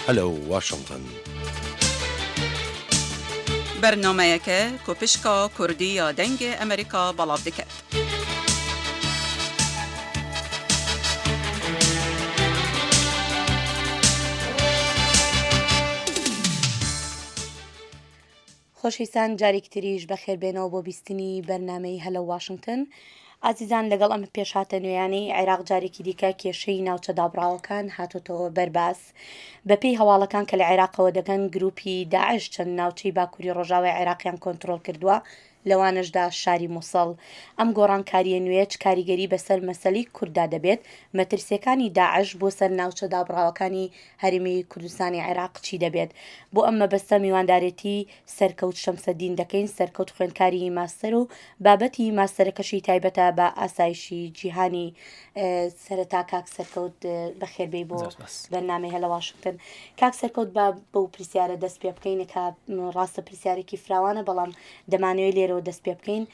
Hello Washington. Bernameyeke ku pişka Kurdî ya Dengê Amerîka belav diket. خۆشەویستان جارێکی تریش بەخێر بێنەوە بۆ بیستنی بەرنامەی هەلە واشنگتن. ئازیزان لەگەڵ ئەم پێشهاتە نوێیانەی عێراق جارێکی دیکە کێشەی ناوچە دابڕاوەکان هاتۆتەوە بەرباس. بەپێی هەواڵەکان کە لە عێراقەوە دەگەن گروپی داعش چەند ناوچەی باکووری ڕۆژاوای عێراقیان کۆنترۆڵ کردووە لەوانەشدا شاری موسڵ. ئەم گۆڕانکارییە نوێیە چ کاریگەری بەسەر مەسەلەی کورددا دەبێت؟ مەترسییەکانی داعش بۆ سەر ناوچە دابڕاوەکانی هەرێمی کوردستانی عێراق چی دەبێت؟ بۆ ئەم مەبەستە میواندارێتی سەرکەوت شەمسەدین دەکەین، سەرکەوت خوێندکاری ماستەر و بابەتی ماستەرەکەشی تایبەتە بە ئاسایشی جیهانی. سەرەتا کاک سەرکەوت بەخێربێی بۆ بەرنامەی هەلە واشنگتن. کاک سەرکەوت با بەو پرسیارە دەست پێ بکەین کە ڕاستە پرسیارێکی فراوانە بەڵام دەمانەوێت لێرەوە دەست پێ بکەین.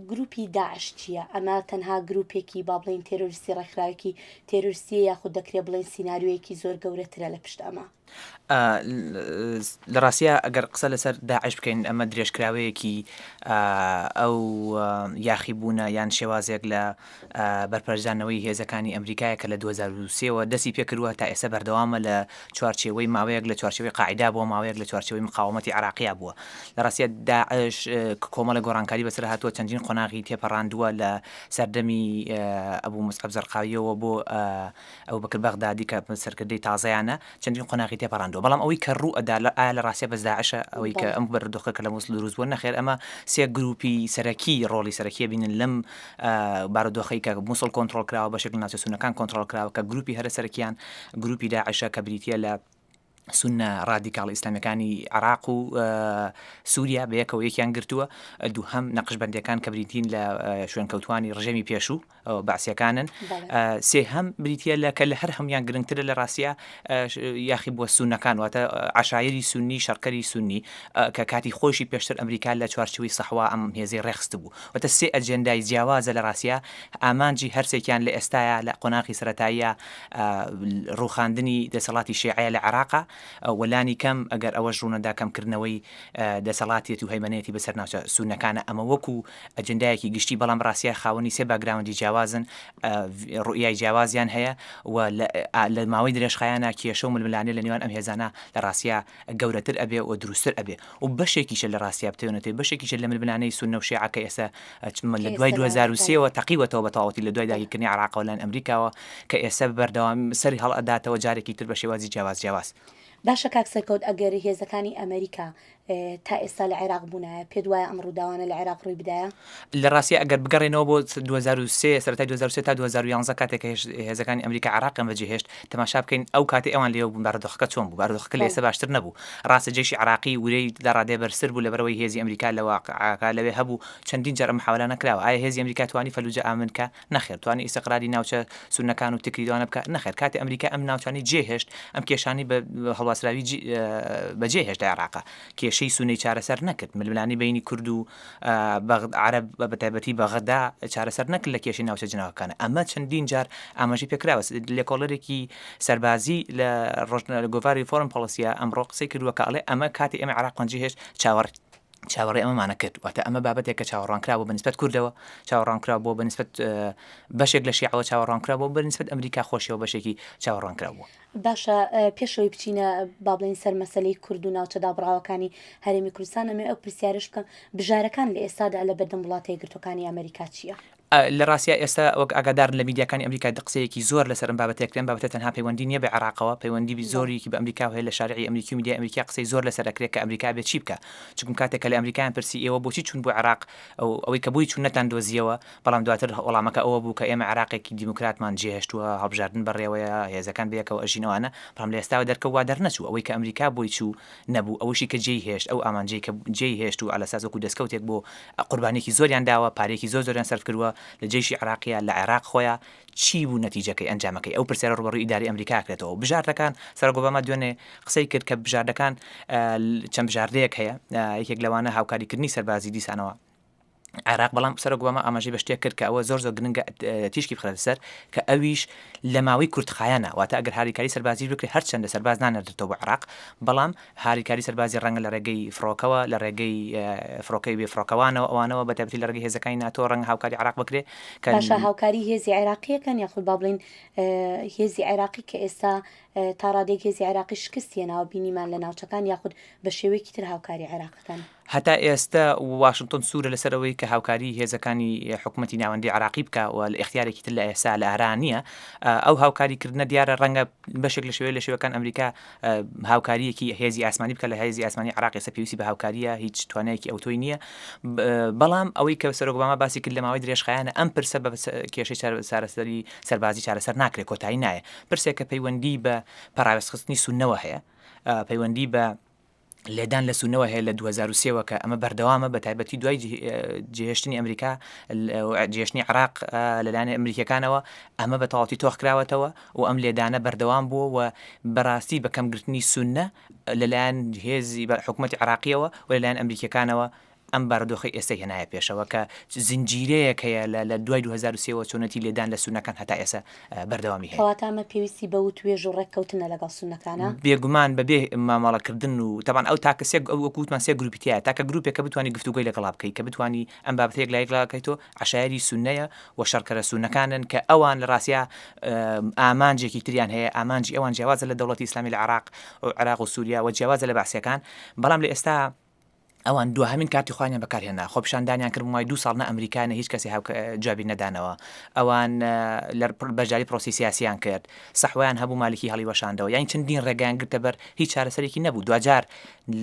گروپی داعش چییە؟ ئەمە تەنها گروپێکی با بڵێین تێرۆریستی ڕێکخراوێکی تێرۆریستیە یاخود دەکرێ بڵێین سیناریۆیەکی زۆر گەورەترە لە پشت ئەمە؟ لە ڕاستیا ئەگەر قسە لەسەر داعش بکەین ئەمە درێژکراوەیەکی ئەو یاخیبوونە یان شێوازێک لە بەرپەرچدانەوەی هێزەکانی ئەمریکایە کە لە 2023 وە دەستی پێکردووە تا ئێستا بەردەوامە لە چوارچێوەی ماوەیەک لە چوارچێوەی قاعیدە بووە ماوەیەک لە چوارچێوەی مقاومەتی عێراقیا بووە لە ڕاستیا داعش کۆمەڵێک گۆڕانکاری بەسەر هاتووە چەندین قۆناغی تێپەڕاندووە لە سەردەمی ئەبوو موسعەب زەرقاویەوە بۆ ئەبوبەکر بەغدادی کە سەرکردەی تازەیانە چەندین قۆناغی تێپەڕاندووە بەڵام ئەوەی کە ڕوو ئەدا لە ئایا لە ڕاستیا بەس داعشە ئەوەی کە ئەم بارودۆخە کە لە موسڵ دروست بووە نەخێر ئەمە سێ گروپی سەرەکی ڕۆڵی سەرەکی ئەبینن لەم بارودۆخەی کە موسڵ کۆنترۆڵ کراوە بەشێک لە ناوچە سوننەکان کۆنترۆڵ کراوە کە گروپی هەرە سەرەکیان گروپی داعشە کە بریتییە لە سوننە ڕادیکاڵ ئیسلامیەکانی عێراق و سووریا بەیەکەوە یەکیان گرتووە دووهەم نەقشبەندیەکان کە بریتین لە شوێنکەوتوانی ڕژێمی پێشوو بەعسیەکانن سێهەم بریتە لە کە لە هەر هەموان گرنگترە لە ڕاستە یاخی بووە سونەکان واتە عشایری سونی شەڕکەری سونی کە کاتی خۆشی پێشتر ئەمریکا لە چوارچوی سەحوا ئەم هێزەی ڕێخست بوو واتە سێ ئەجێندای جیاوازە لە ڕاستە ئامانجی هەرسێکیان لە ئێستایا لە قۆناغی سەتاییە ڕوخاندنی دەسەڵاتی شیعەیە لە عێراقا و لانی کەم ئەگەر ئەوەش ڕوونەدا کەمکردنەوەی دەسەڵاتیەت و هەیمەنەیەتی بەسەر ناوچە سوننەکانە ئەمە وەکو ئەجندایەکی گشتی بەڵام ڕاستیا خاوەنی سێ باکگراوندی جیاوازن ڕوئیای جیاوازیان هەیە و لە ماوەی درێژخایەنە کێشە و ململانێ لە نێوان ئەم هێزانە لە ڕاستیا گەورەتر ئەبێ و دروستتر ئەبێ و بەشێکیشە لە ڕاستیا بتوێنێتەوە بەشێکیشە لە ململانێی سوننە و شیعە کە ئێستا لە دوای 2003 وە تەقیوەتەوە بە تەواوەتی لە دوای داگیرکردنی عێراقەوە لایەن ئەمریکاوە کە ئێستا بەردەوام سەری هەڵئەداتەوە جارێکی تر بە شێوازی جیاواز جیاواز. باشە کاک سەرکەوت ئەگەر هێزەکانی ئەمریکا تا ئێستا لە عێراق بوونایە پێت وایە ئەم ڕووداوانە لە عێراق ڕووی بدایە؟ لە ڕاستیا ئەگەر بگەڕێینەوە بۆ 2003 سەرەتای 2003 تا 2011 کاتێک کە هێزەکانی ئەمریکا عێراقیان بەجێهێشت تەماشا بکەین ئەو کاتەی ئەوان لێوە بوون بارودۆخەکە چۆن بوو بارودۆخەکە لە ئێستا باشتر نەبوو ڕاستە جەیشی عێراقی ورەی لە ڕادەیە بەرزتر بوو لەبەرئەوەی هێزی ئەمریکا لە واقعەکە لەوێ هەبوو چەندین جار ئەم محاوەلانە کراوە ئایا هێزی ئەمریکا توانی فەلوجە ئامن بکا نەخێر توانی ئیستقراری ناوچە سوننەکان و تکریت ئەوانە بکا نەخێر کاتێ ئەمریکا ئەم ناوچانەی جێهێشت ئەم کێشانەی بە هەڵواسراوی بەجێهێشت لە عێراقا کێشەی سوننەی چارەسەر نەکرد ململانێی بەینی کورد و عەرەب بە تایبەتی بەغدا چارەسەر نەکرد لە کێشەی ناوچە جناوەکانە ئەمە چەندین جار ئاماژەی پێکراوە لێکۆڵەرێکی سەربازی لە ڕۆژنامە لە گۆڤاری فۆرن پۆڵسیە ئەمڕۆ قسەی کردووە کە ئەڵێ ئەمە کاتی ئێمە عێراقمان جێهێشت چاوەڕ چاوەڕێی ئەمەمانە کرد واتە ئەمە بابەتێک کە چاوەڕوانکرا بۆ بەنسبەت کوردەوە چاوەڕوانکرا بۆ بەنسبەت بەشێک لە شیعەوە چاوەڕوانکرا بۆ بەنسبەت ئەمریکا خۆشیەوە بەشێکی چاوەڕوانکرا بوو. باشە پێش ئەوەی بچینە با بڵێین سەر مەسەلەی کورد و ناوچە دابڕاوەکانی هەرێمی کوردستان ئەمەوێ ئەو پرسیارەش بکەم بژارەکان لە ئێستادا لە بەردەم وڵاتە یەکگرتووەکانی ئەمریکا چییە؟ لە ڕاستیا ئێستا وەک ئاگادارن لە میدیاکانی ئەمریکا قسەیەکی زۆر لەسەر ئەم بابەتە ئەکرێ، ئەم بابەتە تەنها پەیوەندی نییە بە عێراقەوە، پەیوەندی زۆریکی بە ئەمریکاوە هەیە، لە شارعی ئەمریکی و میدیای ئەمریکیا قسەی زۆر لەسەر ئەکرێ کە ئەمریکا ئەبێ چی بکا، چونکم کاتێک کە لە ئەمریکایان پرسی ئێوە بۆچی چوون بۆ عێراق ئەوەی کە بۆی چوون نەتان دۆزییەوە، بەڵام دواتر وەڵامەکە ئەوە بوو کە ئێمە عێراقێکی دیموکراتمان جێهێشتووە، هەڵبژاردن بەڕێوەیە، هێزەکان بەیەکەوە ئەژین ئەوانە، بەڵام لە ئێستاوە دەرکەوت وا دەرنەچوو، ئەوەی کە ئەمریکا بۆی چوو نەبوو، ئەوەشی کە جێی هێشت، ئەو ئامانجەی کە جێی هێشت و عەلەساس وەکو دەستکەوتێک بۆ قوربانیەکی زۆریان داوە، پارەیەکی زۆر زۆریان سەرف کردووە لە جەیشی عێراقیا لە عێراق خۆیا، چی بوو نەتیجەکەی، ئەنجامەکەی؟ ئەو پرسیارە ڕووبەڕووی ئیدارەی ئەمریکا ئەکرێتەوە. بژاردەکان، سەرۆک ئۆباما دوێنێ قسەی کرد کە بژاردەکان چەند بژاردەیەک هەیە، یەکێک لەوانە هاوکاریکردنی سەربازی دیسانەوە. عێراق بەڵام سەرۆک ئۆباما ئاماژەی بە شتێک کرد کە ئەوە زۆر زۆر گرنگە تیشکی بخرێتە سەر کە ئەویش لە ماوەی کورتخایەنە واتە ئەگەر هاریکاری سەربازیش بکرێت هەرچەندە سەرباز نانێردرێتەوە بۆ عێراق بەڵام هاریکاری سەربازی ڕەنگە لە ڕێگەی فڕۆکەوە لە ڕێگەی فڕۆکەی بێ فڕۆکەوانەوە ئەوانەوە بە تایبەتی لە ڕێگەی هێزەکانی ناتۆ ڕەنگە هاوکاری عێراق بکرێت کە باشە هاوکاری هێزی عێراقیەکەن یاخود با بڵێین هێزی عێراقی کە ئێستا تا ڕادەیەک هێزی عێراقی شکست هێناوە بینیمان لە ناوچەکان یاخود بە شێوەیەکی تر هاوکاری عێراقەکەن؟ هەتا ئێستە واشنتۆن سوورە لەسەر ئەوەی کە هاوکاری هێزەکانی حکومەتی ناوەندی عێراقی بکا و ئیختیارێکی تر لە ئێستا لە ئارا نییە. ئەو هاوکاری کردنە دیارە ڕەنگە بەشێک لە شێوەی لە شێوەکان ئەمریکا هاوکارییەکی هێزی ئاسمانی بکا لە هێزی ئاسمانی عێراق ئێستا پێویستی بە هاوکارییە هیچ توانایەکی ئەوتۆی نییە. بەڵام ئەوەی کە سەرۆک ئۆباما باسی کرد لە ماوەی درێژخایەنە ئەم پرسە بە کێشەی چارەسەری سەربازی چارەسەر ناکرێت کۆتایی نایە. پرسێک کە پەیوەندی بە پەراوێزخستنی سوننەوە هەیە، پەیوەندی بە لێدان لە سوننەوە هەیە لە 2003 وە کە ئەمە بەردەوامە بە تایبەتی دوای جێهێشتنی ئەمریکا جێهێشتنی عێراق لەلایەن ئەمریکیەکانەوە ئەمە بە تەواوەتی تۆخ کراوەتەوە و ئەم لێدانە بەردەوام بووە و بەڕاستی بە کەمگرتنی سوننە لەلایەن هێزی حکوومەتی عێراقیەوە و لەلایەن ئەمریکیەکانەوە ئەم بارودۆخەی ئێستای هێنایە پێشەوە کە زنجیرەیەک هەیە لە لە دوای 2003 وە چۆنێتی لێدان لە سوننەکان هەتا ئێستا بەردەوامی هەیە. کەواتە ئەمە پێویستی بە وتوێژ و ڕێککەوتنە لەگەڵ سوننەکانا؟ بێگومان بە بێ مامەڵەکردن و تەبعەن ئەو تاکە سێ وەکو وتمان سێ گروپی تیایە تاکە گروپێک کە بتوانی گفتوگۆی لەگەڵا بکەی کە بتوانی ئەم بابەتە یەکلایی بکەیتەوە عەشایەری سوننەیە و شەڕکەرە سوننەکانن کە ئەوان لە ڕاستیا ئامانجێکی تریان هەیە ئامانجی ئەوان جیاوازە لە دەوڵەتی ئیسلامی لە عێراق و عێراق و سوریا و جیاوازە لە بەعسیەکان بەڵام لە ئێستا ئەوان دواهەمین کارتی خۆیانیان بەکار هێنا، خۆپیشاندانیان کرد بۆ ماوەی دوو ساڵ نە ئەمریکا نە هیچ کەسێ هاوکە جوابی نەدانەوە، ئەوان لە بەشداری پرۆسەی سیاسیان کرد، سەحوەیان هەبوو مالکی هەڵیوەشاندەوە، یانی چەندین ڕێگایان گرتە بەر هیچ چارەسەرێکی نەبوو، دواجار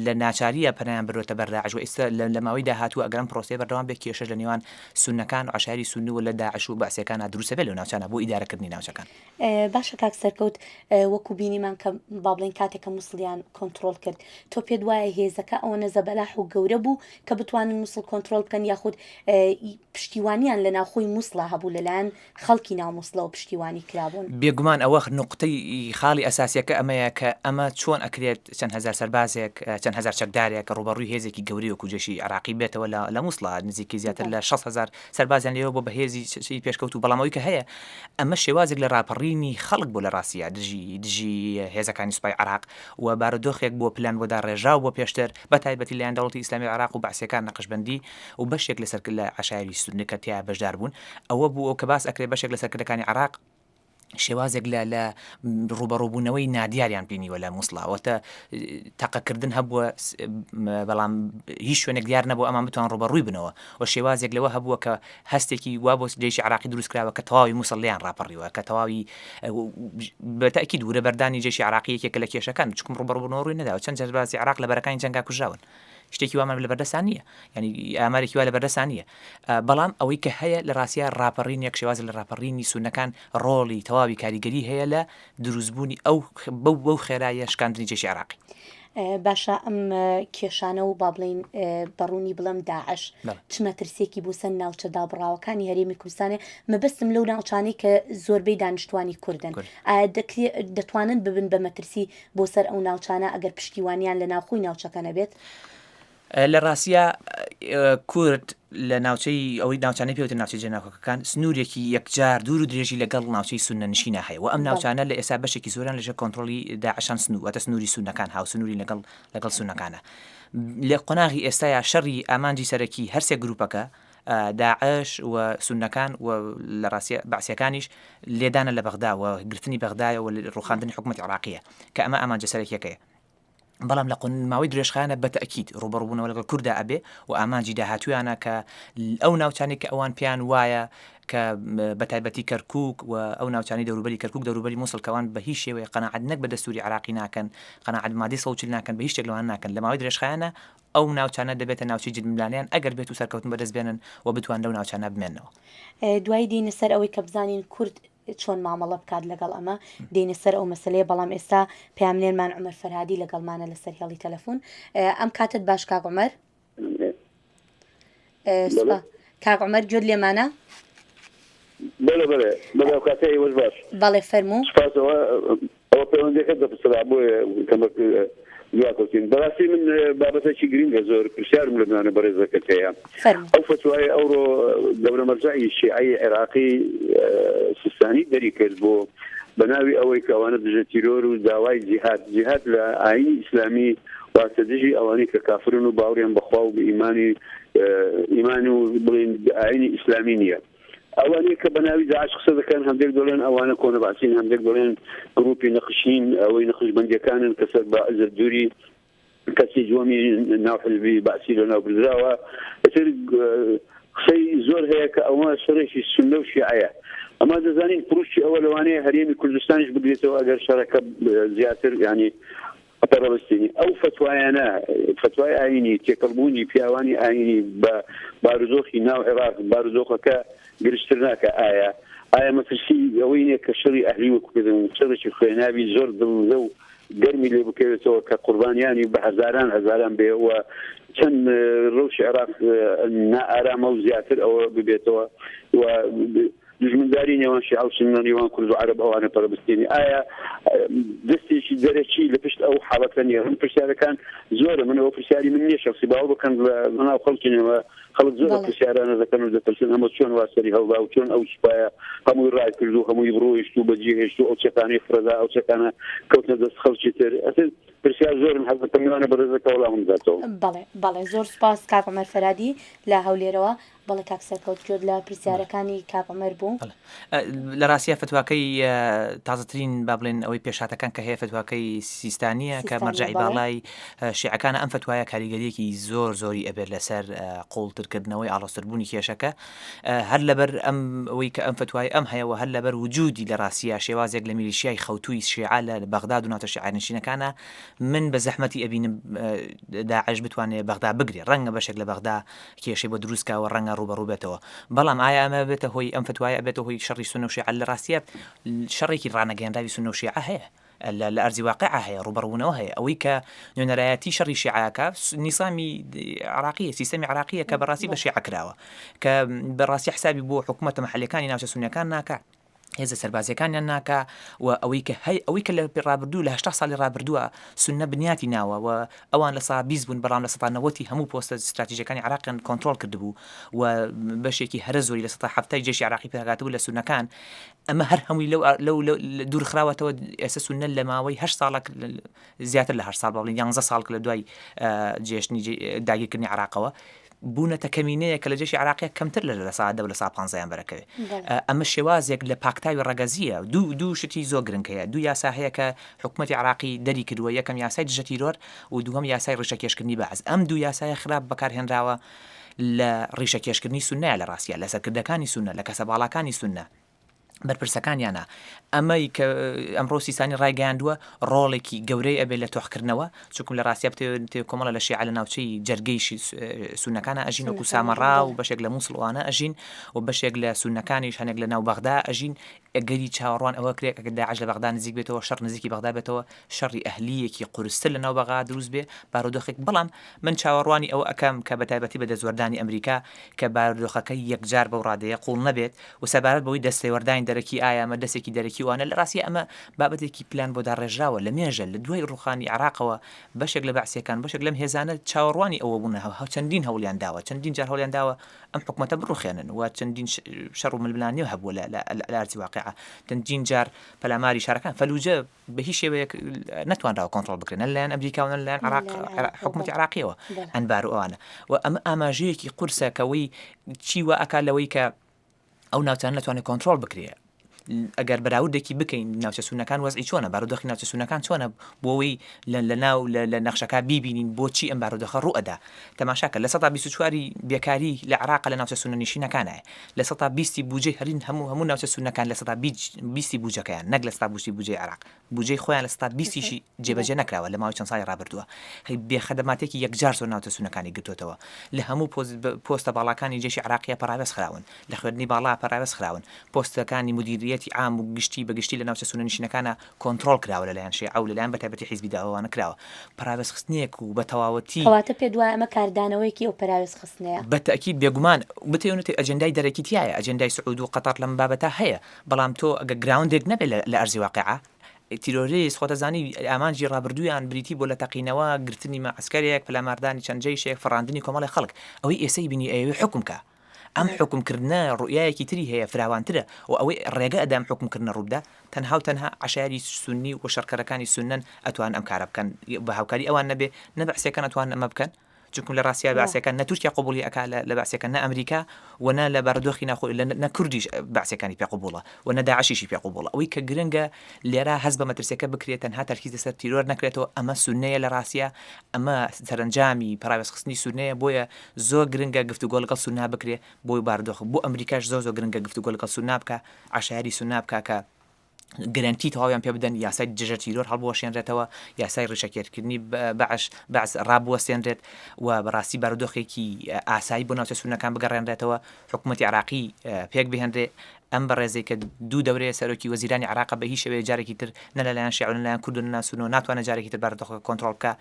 لە ناچارییە پەنایان بردۆتە بەر داعش و ئیستا لە ماوەی داهاتوو ئەگەر ئەم پرۆسەیە بەردەوام بێت کێشەش لە نێوان سوننەکان و عەشایری سوننی و لە داعش و بەعسیەکانا دروست ئەبێت لەو ناوچانە بۆ ئیدارەکردنی ناوچەکان. باشە کاک سەرکەوت وەکو بینیمان کە با بڵێین کاتێک کە موسڵیان کۆنتڕۆڵ کرد تۆ پێت وایە هێزەکە ئەوەنە زەبەلاح و گەورە بوو کە بتوانن موسڵ کۆنتڕۆڵ بکەن یاخود پشتیوانیان لە ناوخۆی موسڵا هەبوو لەلایەن خەڵکی ناو موسڵەوە پشتیوانی کرابوون؟ بێگومان ئەوە نوقتەی خاڵی ئەساسیەکە ئەمەیە کە ئەمە چۆن ئەکرێت چەند هەزار سەربازێک چەند هەزار چەکدارێک ڕووبەڕووی هێزێکی گەورەی وەکو جەیشی عێراقی بێتەوە لە موسڵا نزیکەی زیاتر لە 6 هەزار سەربازیان لێوە بۆ بەهێزی پێشکەوتوو، بەڵام ئەوەی کە هەیە ئەمە شێوازێک لە ڕاپەڕینی خەڵک بوو لە ڕاستیا دژی دژی هێزەکانی سوپای عێراق و بارودۆخێک بووە پلان بۆ داڕێژراو بۆ پێشتر بە تایبەتی لایەن دەوڵەتی ئیسلامی عێراق و بەعسیەکان نەقشبەندی و بەشێک لە سەرکردە لە عەشایری سوننە کە تیا بەشدار بوون ئەوە بوو کە باس ئەکرێ بەشێک لە سەرکردەکانی عێراق شێوازێک لە لە ڕووبەڕووبوونەوەی نادیاریان بینیوە لە موسڵا واتە تەقەکردن هەبووە بەڵام هیچ شوێنێک دیار نەبوو ئەمان بتوان ڕووبەڕووی بنەوە و شێوازێک لەوە هەبووە کە هەستێکی وا بۆ جەیشی عراقی دروست کراوە کە تەواوی موسڵ لێیان ڕاپەڕیوە کە تەواوی بەتەکی دوورە بەردانی جەیشی عراقی یەکێکە لە کێشەکان چکم ڕووبەڕووبوونەوە ڕووی نەداوە چەند سەربازی عراق لە بەرەکانی جەنگا کوژراون شتێکی وامان لە بەردەسان نییە ینی ئامارێکی وا لە بەردەسان نییە بەڵام ئەوەی کە هەیە لە ڕاستیا ڕاپەڕینێک شێوازە لە ڕاپەڕینی سوننەکان ڕۆڵی تەواوی کاریگەری هەیە لە دروستبوونی ئەو بەو بەو خێراییە شکاندنی جەیشی عێراقی. باشە ئەم کێشانە و با بڵێین بە ڕوونی بڵێم داعش چ مەترسیەکی بۆ سەر ناوچە دابڕاوەکانی هەرێمی کوردستانێ مەبەستم لەو ناوچانەی کە زۆربەی دانیشتوانی کوردن ئایا دەکرێ دەتوانن ببن بە مەترسی بۆ سەر ئەو ناوچانە ئەگەر پشتیوانیان لە ناوخۆی ناوچەکە نەبێت؟ لە ڕاستیا کورد لە ناوچەی ئەوەی ناوچانەی پێوتە ناوچەی جێناکۆکەکان سنوورێکی یەکجار دوور و درێژی لەگەڵ ناوچەی سوننە نشینە هەیە و ئەم ناوچانە لە ئێستا بەشێکی زۆریان لەژێر کۆنترۆڵی داعشان سنوور واتە سنووری سوننەکان هاوسنووری لەگەڵ لەگەڵ سوننەکانە لە قۆناغی ئێستایا شەڕی ئامانجی سەرەکی هەرسێ گروپەکە داعش و سوننەکان و لە ڕاستیا بەعسیەکانیش لێدانە لە بەغدا و گرتنی بەغدایە و ڕوخاندنی حکوومەتی عێراقیە کە ئەمە ئامانجە سەرەکیەکەیە. بەڵام لە ماوەی درێژخایەنە بە تەئکید ڕووبەڕووبوونەوە لەگەڵ کوردا ئەبێ و ئامانجی داهاتوویانە کە ئەو ناوچانەی کە ئەوان پێیان وایە کە بە تایبەتی کەرکووک و ئەو ناوچانەی دەوروبەری کەرکووک دەوروبەری مووسڵ کە ئەوان بە هیچ شێوەیەک قەناعەت نەک بە دەستووری عێراقی ناکەن قەناعەت بە مادەی 140 ناکەن بە هیچ شتێک لەوانە ناکەن لە ماوەی درێژخایەنە ئەو ناوچانە دەبێتە ناوچەی جدملانیان ئەگەر بێت و سەرکەوتن بەدەست بێنن و بتوان لەو ناوچانە بمێنەوە. دوایی دێینە سەر ئەوەی کە بزانین کورد چۆن مامەڵە بکات لەگەڵ ئەمە دێینە سەر ئەو مەسەلەیە بەڵام ئێستا پەیامنێرمان عومەر فەرهادی لەگەڵمانە لەسەر هێڵی تەلەفۆن ئەم کاتت باش کاک عومەر سوپا کاک عومەر گوێت لێمانە بەڵێ بەڵێ بەڵێ ئەو کاتەی ئێوەش باش بەڵێ فەرموو سوپاس ئەوە ئەوە پەیوەندیەکە دەپسرا بۆیە کەمەک. دواکەوتین بەڕاستی من بابەتێکی گرنگە زۆر پرسیارم لە میوانە بەڕێزەکەت هەیە ئەو فتوای ئەوڕۆ گەورە مەرجعی شیعەی عێراقی سیستانی دەری کرد بۆ بە ناوی ئەوەی کە ئەوانە دژە تیرۆر و داوای جیهاد جیهاد لە ئاینی ئیسلامی واتە دژی ئەوانەی کە کافرن و باوەڕیان بەخوا و ئیمانی ئیمان و بڵین ئاینی ئیسلامی نییە ئەوانەی کە بە ناوی داعش قسە دەکەن هەندێک دەڵێن ئەوانە کۆنە بەعسین هەندێک دەڵێن گروپی نەقشین ئەوەی نەقشبەندیەکانن کە سەر بە عزەت دووری کەسی دووەمی ناو حزبی بەعسی لە ناو بردراوە ئیتر قسەی زۆر هەیە کە ئەوە شەڕێکی سوننە و شیعەیە ئەمە دەزانین پروشتی ئەوە لەوانەیە هەرێمی کوردستانیش بگرێتەوە ئەگەر شەڕەکە زیاتر ینی پەرەبستێنی ئەو فەتوایانە، فەتوای ئایینی، تێکەڵبوونی پیاوانی ئایینی بە بارودۆخی ناو عێراق، بارودۆخەکە گرژتر ناکا؟ ئایا ئایا مەترسی ئەوەی نییە کە شەڕی ئەهلی وەکو پێ دەڵێن شەڕێکی خوێناوی زۆر دڵندە و گەرمی لێ بکەوێتەوە کە قوربانیانی بە هەزاران هەزاران بێ و چەند ڕەوشی عێراق نائارامە و زیاتر ئەوە ببێتەوە و دوژمنداری نێوان شیعە و سوننە، نێوان کورد و عەرەب ئەوانە پەرەبستێنی؟ ئایا دەستێکی دەرەکی لە پشت ئەو حاڵەتە نییە؟ من پرسیارەکان زۆرە، من ئەوە پرسیاری من نییە شەخسی، باوەڕ بکەن لە ناو خەڵکی نێوە خەڵک زۆر پرسیارانە دەکەن و دەپرسن ئەمە چۆن وا سەری هەڵدا و چۆن ئەو سوپایە هەمووی ڕای کرد و هەمووی ڕۆیشت و بەجێ هێشت و ئەو چەکانەی فڕێدا، ئەو چەکانە کەوتنە دەست خەڵکی تر. ئەتر پرسیار زۆرن حەز دەکەم میوانە بەڕێزەکە وەڵامم بداتەوە. بەڵێ بەڵێ زۆر سوپاس کاک عومەر فەرادی لە هەولێرەوە. بەڵێ کاک سەرکەوت گوێت لە پرسیارەکانی کاک عومەر بوو؟ بەڵێ لە ڕاستیا فتواکەی تازەترین با بڵێن ئەوەی پێشهاتەکان کە هەیە فتواکەی سیستانیە کە سیستانی مەرجەعی بەڵێ باڵای شیعەکانە ئەم فتوایە کاریگەریەکی زۆر زۆری ئەبێت لەسەر قوڵترکردنەوەی ئاڵۆزتربوونی کێشەکە هەر لەبەر ئەم ئەوەی کە ئەم فتوای ئەم هەیە و هەر لەبەر وجودی لە ڕاستیا شێوازێک لە میلیشیای خەوتووی شیعە لە بەغداد و ناوچە شیعەنشینەکانە من بە زەحمەتی ئەبینم داعش بتوانێت بەغدا بگرێ ڕەنگە بەشێک لە بەغدا کێشەی بۆ دروست کا و ڕەنگە ڕووبەڕوو بێتەوە. بەڵام ئایا ئەمە ئەبێتە هۆی ئەم فتوایە ئەبێتە هۆی شەڕی سوننە و شیعە؟ لە ڕاستیا شەڕێکی ڕانەگەیەنراوی سوننە و شیعە هەیە. لە لە ئەرزی واقیعا هەیە، ڕووبەڕووبوونەوە هەیە. ئەوەی کە نوێنەرایەتی شەڕی شیعە ئەکا نیزامی عێراقییە، سیستەمی عێراقییە کە بەڕاستی بە شیعە کراوە. کە بەڕاستی حسابی بۆ حکوومەتە مەحەلییەکانی ناوچە سوننییەکان ناکا. هێزە سەربازیەکانیان ناکا و ئەوەی کە هەی ئەوەی کە لە ڕابردوو لە هەشتا ساڵی ڕابردووە سوننە بنیاتی ناوە و ئەوان لە سا 20 بوون بەڵام لە سەتا نەوەتی هەموو پۆستە ستراتیژەکانی عراقیان کۆنترۆڵ کردبوو و بەشێکی هەرە زۆری لە سەتا هەفتای جێشی عراقی پێکهاتبوو لە سوننەکان ئەمە هەر هەمووی لەو لەو دوور خراوەتەوە ئێستا سوننە لە ماوەی هەشت ساڵە زیاتر لە هەشت ساڵ بەڵین یانزە ساڵ لە دوای جێشتنی داگیرکردنی عراقەوە بوونەتە کەمینەیەک کە لە جەیشی عێراقیا کەمتر لە لە سەعات دە و لە سەعات پانزەیان بەرەکەوێ. ئەمە شێوازێک لە پاکتاوی ڕەگەزییە. دوو دوو شتی زۆر گرنگ هەیە. دوو یاسا هەیە کە حکومەتی عێراقی دەری کردووە، یەکەم یاسای دژە تیرۆر و دووهەم یاسای ڕیشەکێشکردنی بەعس. ئەم دوو یاسایە خراپ بەکارهێنراوە لە ڕیشەکێشکردنی سوننەیە لە ڕاستیا، لە سەرکردەکانی سوننە، لە کەسە باڵاکانی سوننە. بەرپرسەکانیانە، ئەمەی کە ئەمڕۆ سیستانی ڕایگەیاندووە ڕۆڵێکی گەورەی ئەبێت لە تۆخکردنەوە، چونکم لە ڕاستیا بتەوێت کۆمەڵە لە شیعە لە ناوچەی جەرگەی سوننەکانە ئەژین وەکو سامەڕا و بەشێک لە موسڵ ئەوانە ئەژین و بەشێک لە سوننەکانیش هەنێک لە ناو بەغدا ئەژین، ئەگەری چاوەڕوان ئەوە کرێت ئەگەر داعش لە بەغدا نزیک بێتەوە شەڕ نزیکی بەغدا بێتەوە شەڕی ئەهلییەکی قورستر لە ناو بەغا دروست بێ بارودۆخێک بەڵام من چاوەڕوانی ئەوە ئەکەم کە بە تایبەتی بە دەستوەردانی ئەمریکا کە بارودۆخەکە یەکجار بەو ڕادەیە قوڵ نەبێت و سەبارەت بەوەی دەستێوەردانی دەرەکی ئایا ئەمە دەستێکی دەرەکی وانە لە ڕاستیا ئەمە بابەتێکی پلان بۆ داڕێژراوە لە مێژە لە دوای ڕوخانی عێراقەوە بەشێک لە بەعسیەکان بەشێک لەم هێزانە چاوەڕوانی ئەوە بوون چەندین هەوڵیان داوە چەندین جار هەوڵیان داوە ئەم حکومەتە بڕوخێنن و چەندین شەڕ و ململانێ هەبووە لە لە ئەرزی واقیع چەندین جار پەلاماری شارەکان فەلوجە بە هیچ شێوەیەک نەتوانراوە کۆنترۆڵ بکرێن نە لەلایەن ئەمریکا و نە لەلایەن عراق حکوومەتی عراقیەوە ئەنبار و ئەوانە و ئەمە ئاماژەیەکی قورسە کەەوەی چی وا ئەکا لەوەی کە ئەو ناوچانە نەتوانێت کۆنترۆڵ بکرێ ئەگەر بەراوردێکی بکەین ناوچە سونەکان وەزعی چۆنە بارودۆخی ناوچە سونەکان چۆنە بۆەوەی لە ناو لە نەخشەکە بیبینین بۆچی ئەم بارودۆخە ڕوئەدا تەماشاکە لە سەدا 24 بێکاری لە عراق لە ناوچە سونە نشینەکانایە لە سەتا بیستی بوجەی هەرین هەموو هەموو ناوچە سوننەکان لە سەتا بیستی بوجەکەیان نەک لە سەتا بوستی بوجەی عێراق بوجەی خۆیان لە سەتا بیستیشی جێبەجێ نەکراوە لە ماوەی چەند ساڵی ڕابردووە هەی بێ خەدەماتێکی یەکجار زۆر ناوچە سوننەکانی گرتۆتەوە لە هەموو پۆستە باڵاکانی جێشی عێراقیە پەڕاوێز خراون لە خوێندنی باڵا پەڕاوێز خراون پۆستەکانی مودیریەتی عام و گشتی بە گشتی لە ناوچە سوننەنشینەکانە کۆنترۆڵ کراوە لەلایەن شیعە و لەلایەن بەتایبەتی حیزبی دەعوەوانە کراوە پەراوێزخستنێک و بە تەواوەتی. کەواتە پێت وایە ئەمە کاردانەوەیەکی ئەو پەراوێزخستنەیە؟ بە تەئکید بێگومان بتەوێ نەتەوێ ئەجێندای دەرەکی تیایە ئەجێندای سعود و قەتەڕ لەم بابەتە هەیە بەڵام تۆ ئەگەر ground ێک نەبێ لە ئەرزی واقیعا. تیرۆریست خۆتەزانی ئامانجی ڕابردوویان بریتی بووە لە تەقینەوە، گرتنی مەعسکەرێک، پەلاماردانی چەند جەیشێک، فڕاندنی کۆمەڵێ خەڵک. ئەوەی ئێسەی بینی ئەیەوێ حوکم کا. ئەم حوکم کردنە ڕوئیایەکی تری هەیە فراوانترە و ئەوەی ڕێگە ئەدا ئەم حوکم کردنە ڕووبدا تەنها و تەنها عەشایەری سوننی و شەڕکەرەکانی سوننەن ئەتوانن ئەم کارە بکەن بە هاوکاری ئەوان نەبێ نە بەعسیەکان ئەتوانن ئەمە بکەن چونکم لە ڕاستیا بەعسیەکان نە تورکیا قبوڵی ئەکا لە بەعسیەکان نە ئەمریکا و نە لە بارودۆخی ناخۆ نە کوردیش بەعسیەکانی پێ قبوڵە و نە داعشیشی پێ قبوڵە ئەوەی کە گرنگە لێرە هەست بە مەترسیەکە بکرێت تەنها تەرکیز لەسەر تیرۆر نەکرێتەوە ئەمە سونەیە لە ڕاستیا ئەمە سەرەنجامی پەراوێزخستنی سونەیە بۆیە زۆر گرنگە گفتوگۆ لەگەڵ سوننا بکرێ بۆ بارودۆخ بۆ ئەمریکاش زۆر زۆر گرنگە گفتوگۆ لەگەڵ سوننا بکا عەشایەری سوننا بکا کە گرەنتی تەواویان پێ بدەن یاسای دژە تیرۆر هەڵبوەشێنرێتەوە یاسای ڕیشەکێرکردنی بەعش بەعس ڕابوەستێنرێت و بەڕاستی بارودۆخێکی ئاسایی بۆ ناوچە سوننەکان بگەڕێنرێتەوە حکوومەتی عراقی پێک بهێنرێ ئەم بەڕێزەی کە دوو دەورەیە سەرۆکی وەزیرانی عێراقە بە هیچ شێوەیەک جارێکی تر نە لەلایەن شیعە و نە لەلایەن کورد و نە لەلایەن سوننەوە ناتوانێت جارێکی تر بارودۆخەکە کۆنترۆڵ بکا.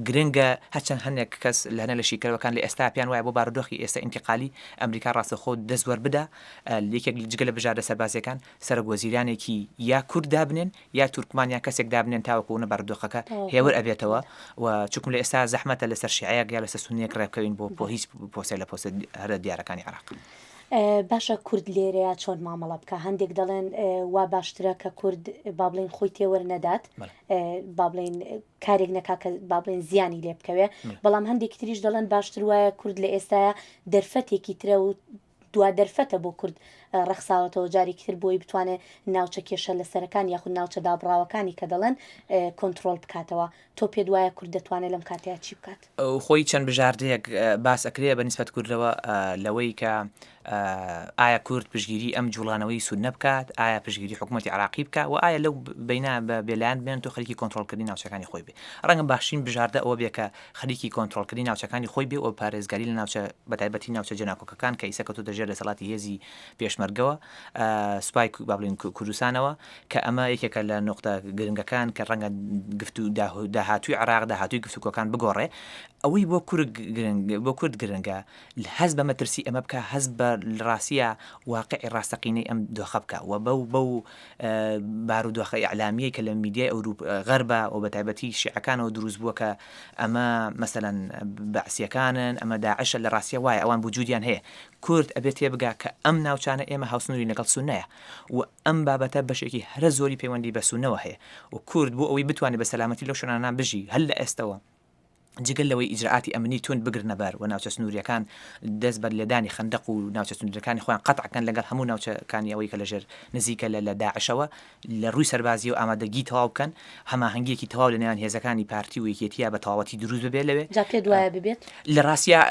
گرنگە هەرچەند هەنێک کەس لە هەنێ لە شیکەرەوەکان لە ئێستا پێیان وایە بۆ بارودۆخی ئێستا ئینتیقالی ئەمریکا ڕاستەوخۆ دەست وەربدا یەکێک جگە لە بژاردە سەربازیەکان سەرۆک وەزیرانێکی یا کورد دابنێن یا تورکمان یا کەسێک دابنێن تاوەکو نە بارودۆخەکە هێور ئەبێتەوە و چونکم لە ئێستا زەحمەتە لەسەر شیعەیەک یا لەسەر سوننیەک ڕێبکەوین بۆ بۆ هیچ پۆستێک لە پۆستە هەرە دیارەکانی عێراق. باشە کورد لێرەیا چۆن مامەڵە بکا هەندێک دەڵێن وا باشترە کە کورد با بڵێن خۆی تێوەر نەدات با بڵێن کارێک نەکا کە با بڵێن زیانی لێ بکەوێ بەڵام هەندێکی تریش دەڵێن باشتر وایە کورد لە ئێستاە دەرفەتێکی ترە و دوا دەرفەتە بۆ کورد ڕەخساوەتەوە جارێکی تر بۆی بتوانێت ناوچە کێشە لەسەرەکان یاخود ناوچە دابڕاوەکانی کە دەڵێن کۆنتترۆل بکاتەوە تۆ پێت وایە کورد دەتوانێت لەم کاتەیا چی بکات؟ خۆی چەند بژاردەیەک باس ئەکرێ بە نیسبەت کوردەوە لەوەی کە ئایا کورد پشتگیری ئەم جوڵانەوەی سوننە بکات، ئایا پشتگیری حکوومەتی عێراقی بکا و ئایا لەو بەینە بە بێلایەن بمێنێت و خەریکی کۆنترۆڵکردنی ناوچەکانی خۆی بێ. ڕەنگە باشترین بژاردە ئەوە بێ کە خەریکی کۆنترۆڵکردنی ناوچەکانی خۆی بێ و پارێزگاری لە ناوچە بەتایبەتی ناوچە جێناکۆکەکان کە ئیسە کەوتۆتە ژێر دەسەڵاتی هێزی پێشمەرگەوە سوپای با بڵێین کوردستانەوە کە ئەمە یەکێکە لە نوقتە گرنگەکان کە ڕەنگە گفتو داهاتووی عێراق داهاتووی گفتوگۆکان بگۆڕێ ئەوەی بۆ کورد گرنگ بۆ کورد گرنگە هەست بە مەترسی ئەمە بکە هەست بە ڕاستیە واقعی ڕاستەقینەی ئەم دۆخە بکە و بەو بەو بارودۆخە ئیعلامیەی کە لە میدیای ئەوروپ غەربە و بە تایبەتی شیعەکانەوە دروست بووە کە ئەمە مەسەلەن بەعسیەکانن ئەمە داعشە لە ڕاستیە وایە ئەوان وجودیان هەیە کورد ئەبێ تێبگا کە ئەم ناوچانە ئێمە هاوسنوورین لەگەڵ سوننەیە و ئەم بابەتە بەشێکی هەرە زۆری پەیوەندی بە سوننەوە هەیە و کورد بۆ ئەوەی بتوانێت بە سەلامەتی لەو شوێنانە بژی هەر لە ئێستەوە جگە لەوەی ئیجرائاتی ئەمنی توند بگرنە بەر و ناوچە سنوورییەکان دەست بە لێدانی خەندەق و ناوچە سنوورییەکانی خۆیان قەتع کەن لەگەڵ هەموو ناوچەکانی ئەوەی کە لەژێر نزیکە لە لە داعشەوە لە ڕووی سەربازییەوە ئامادەگی تەواو بکەن، هەماهەنگییەکی تەواو لە نێوان هێزەکانی پارتی و یەکێتییا بە تەواوەتی دروست ببێت لەوێ. جا پێت وایە ببێت؟ لە ڕاستیا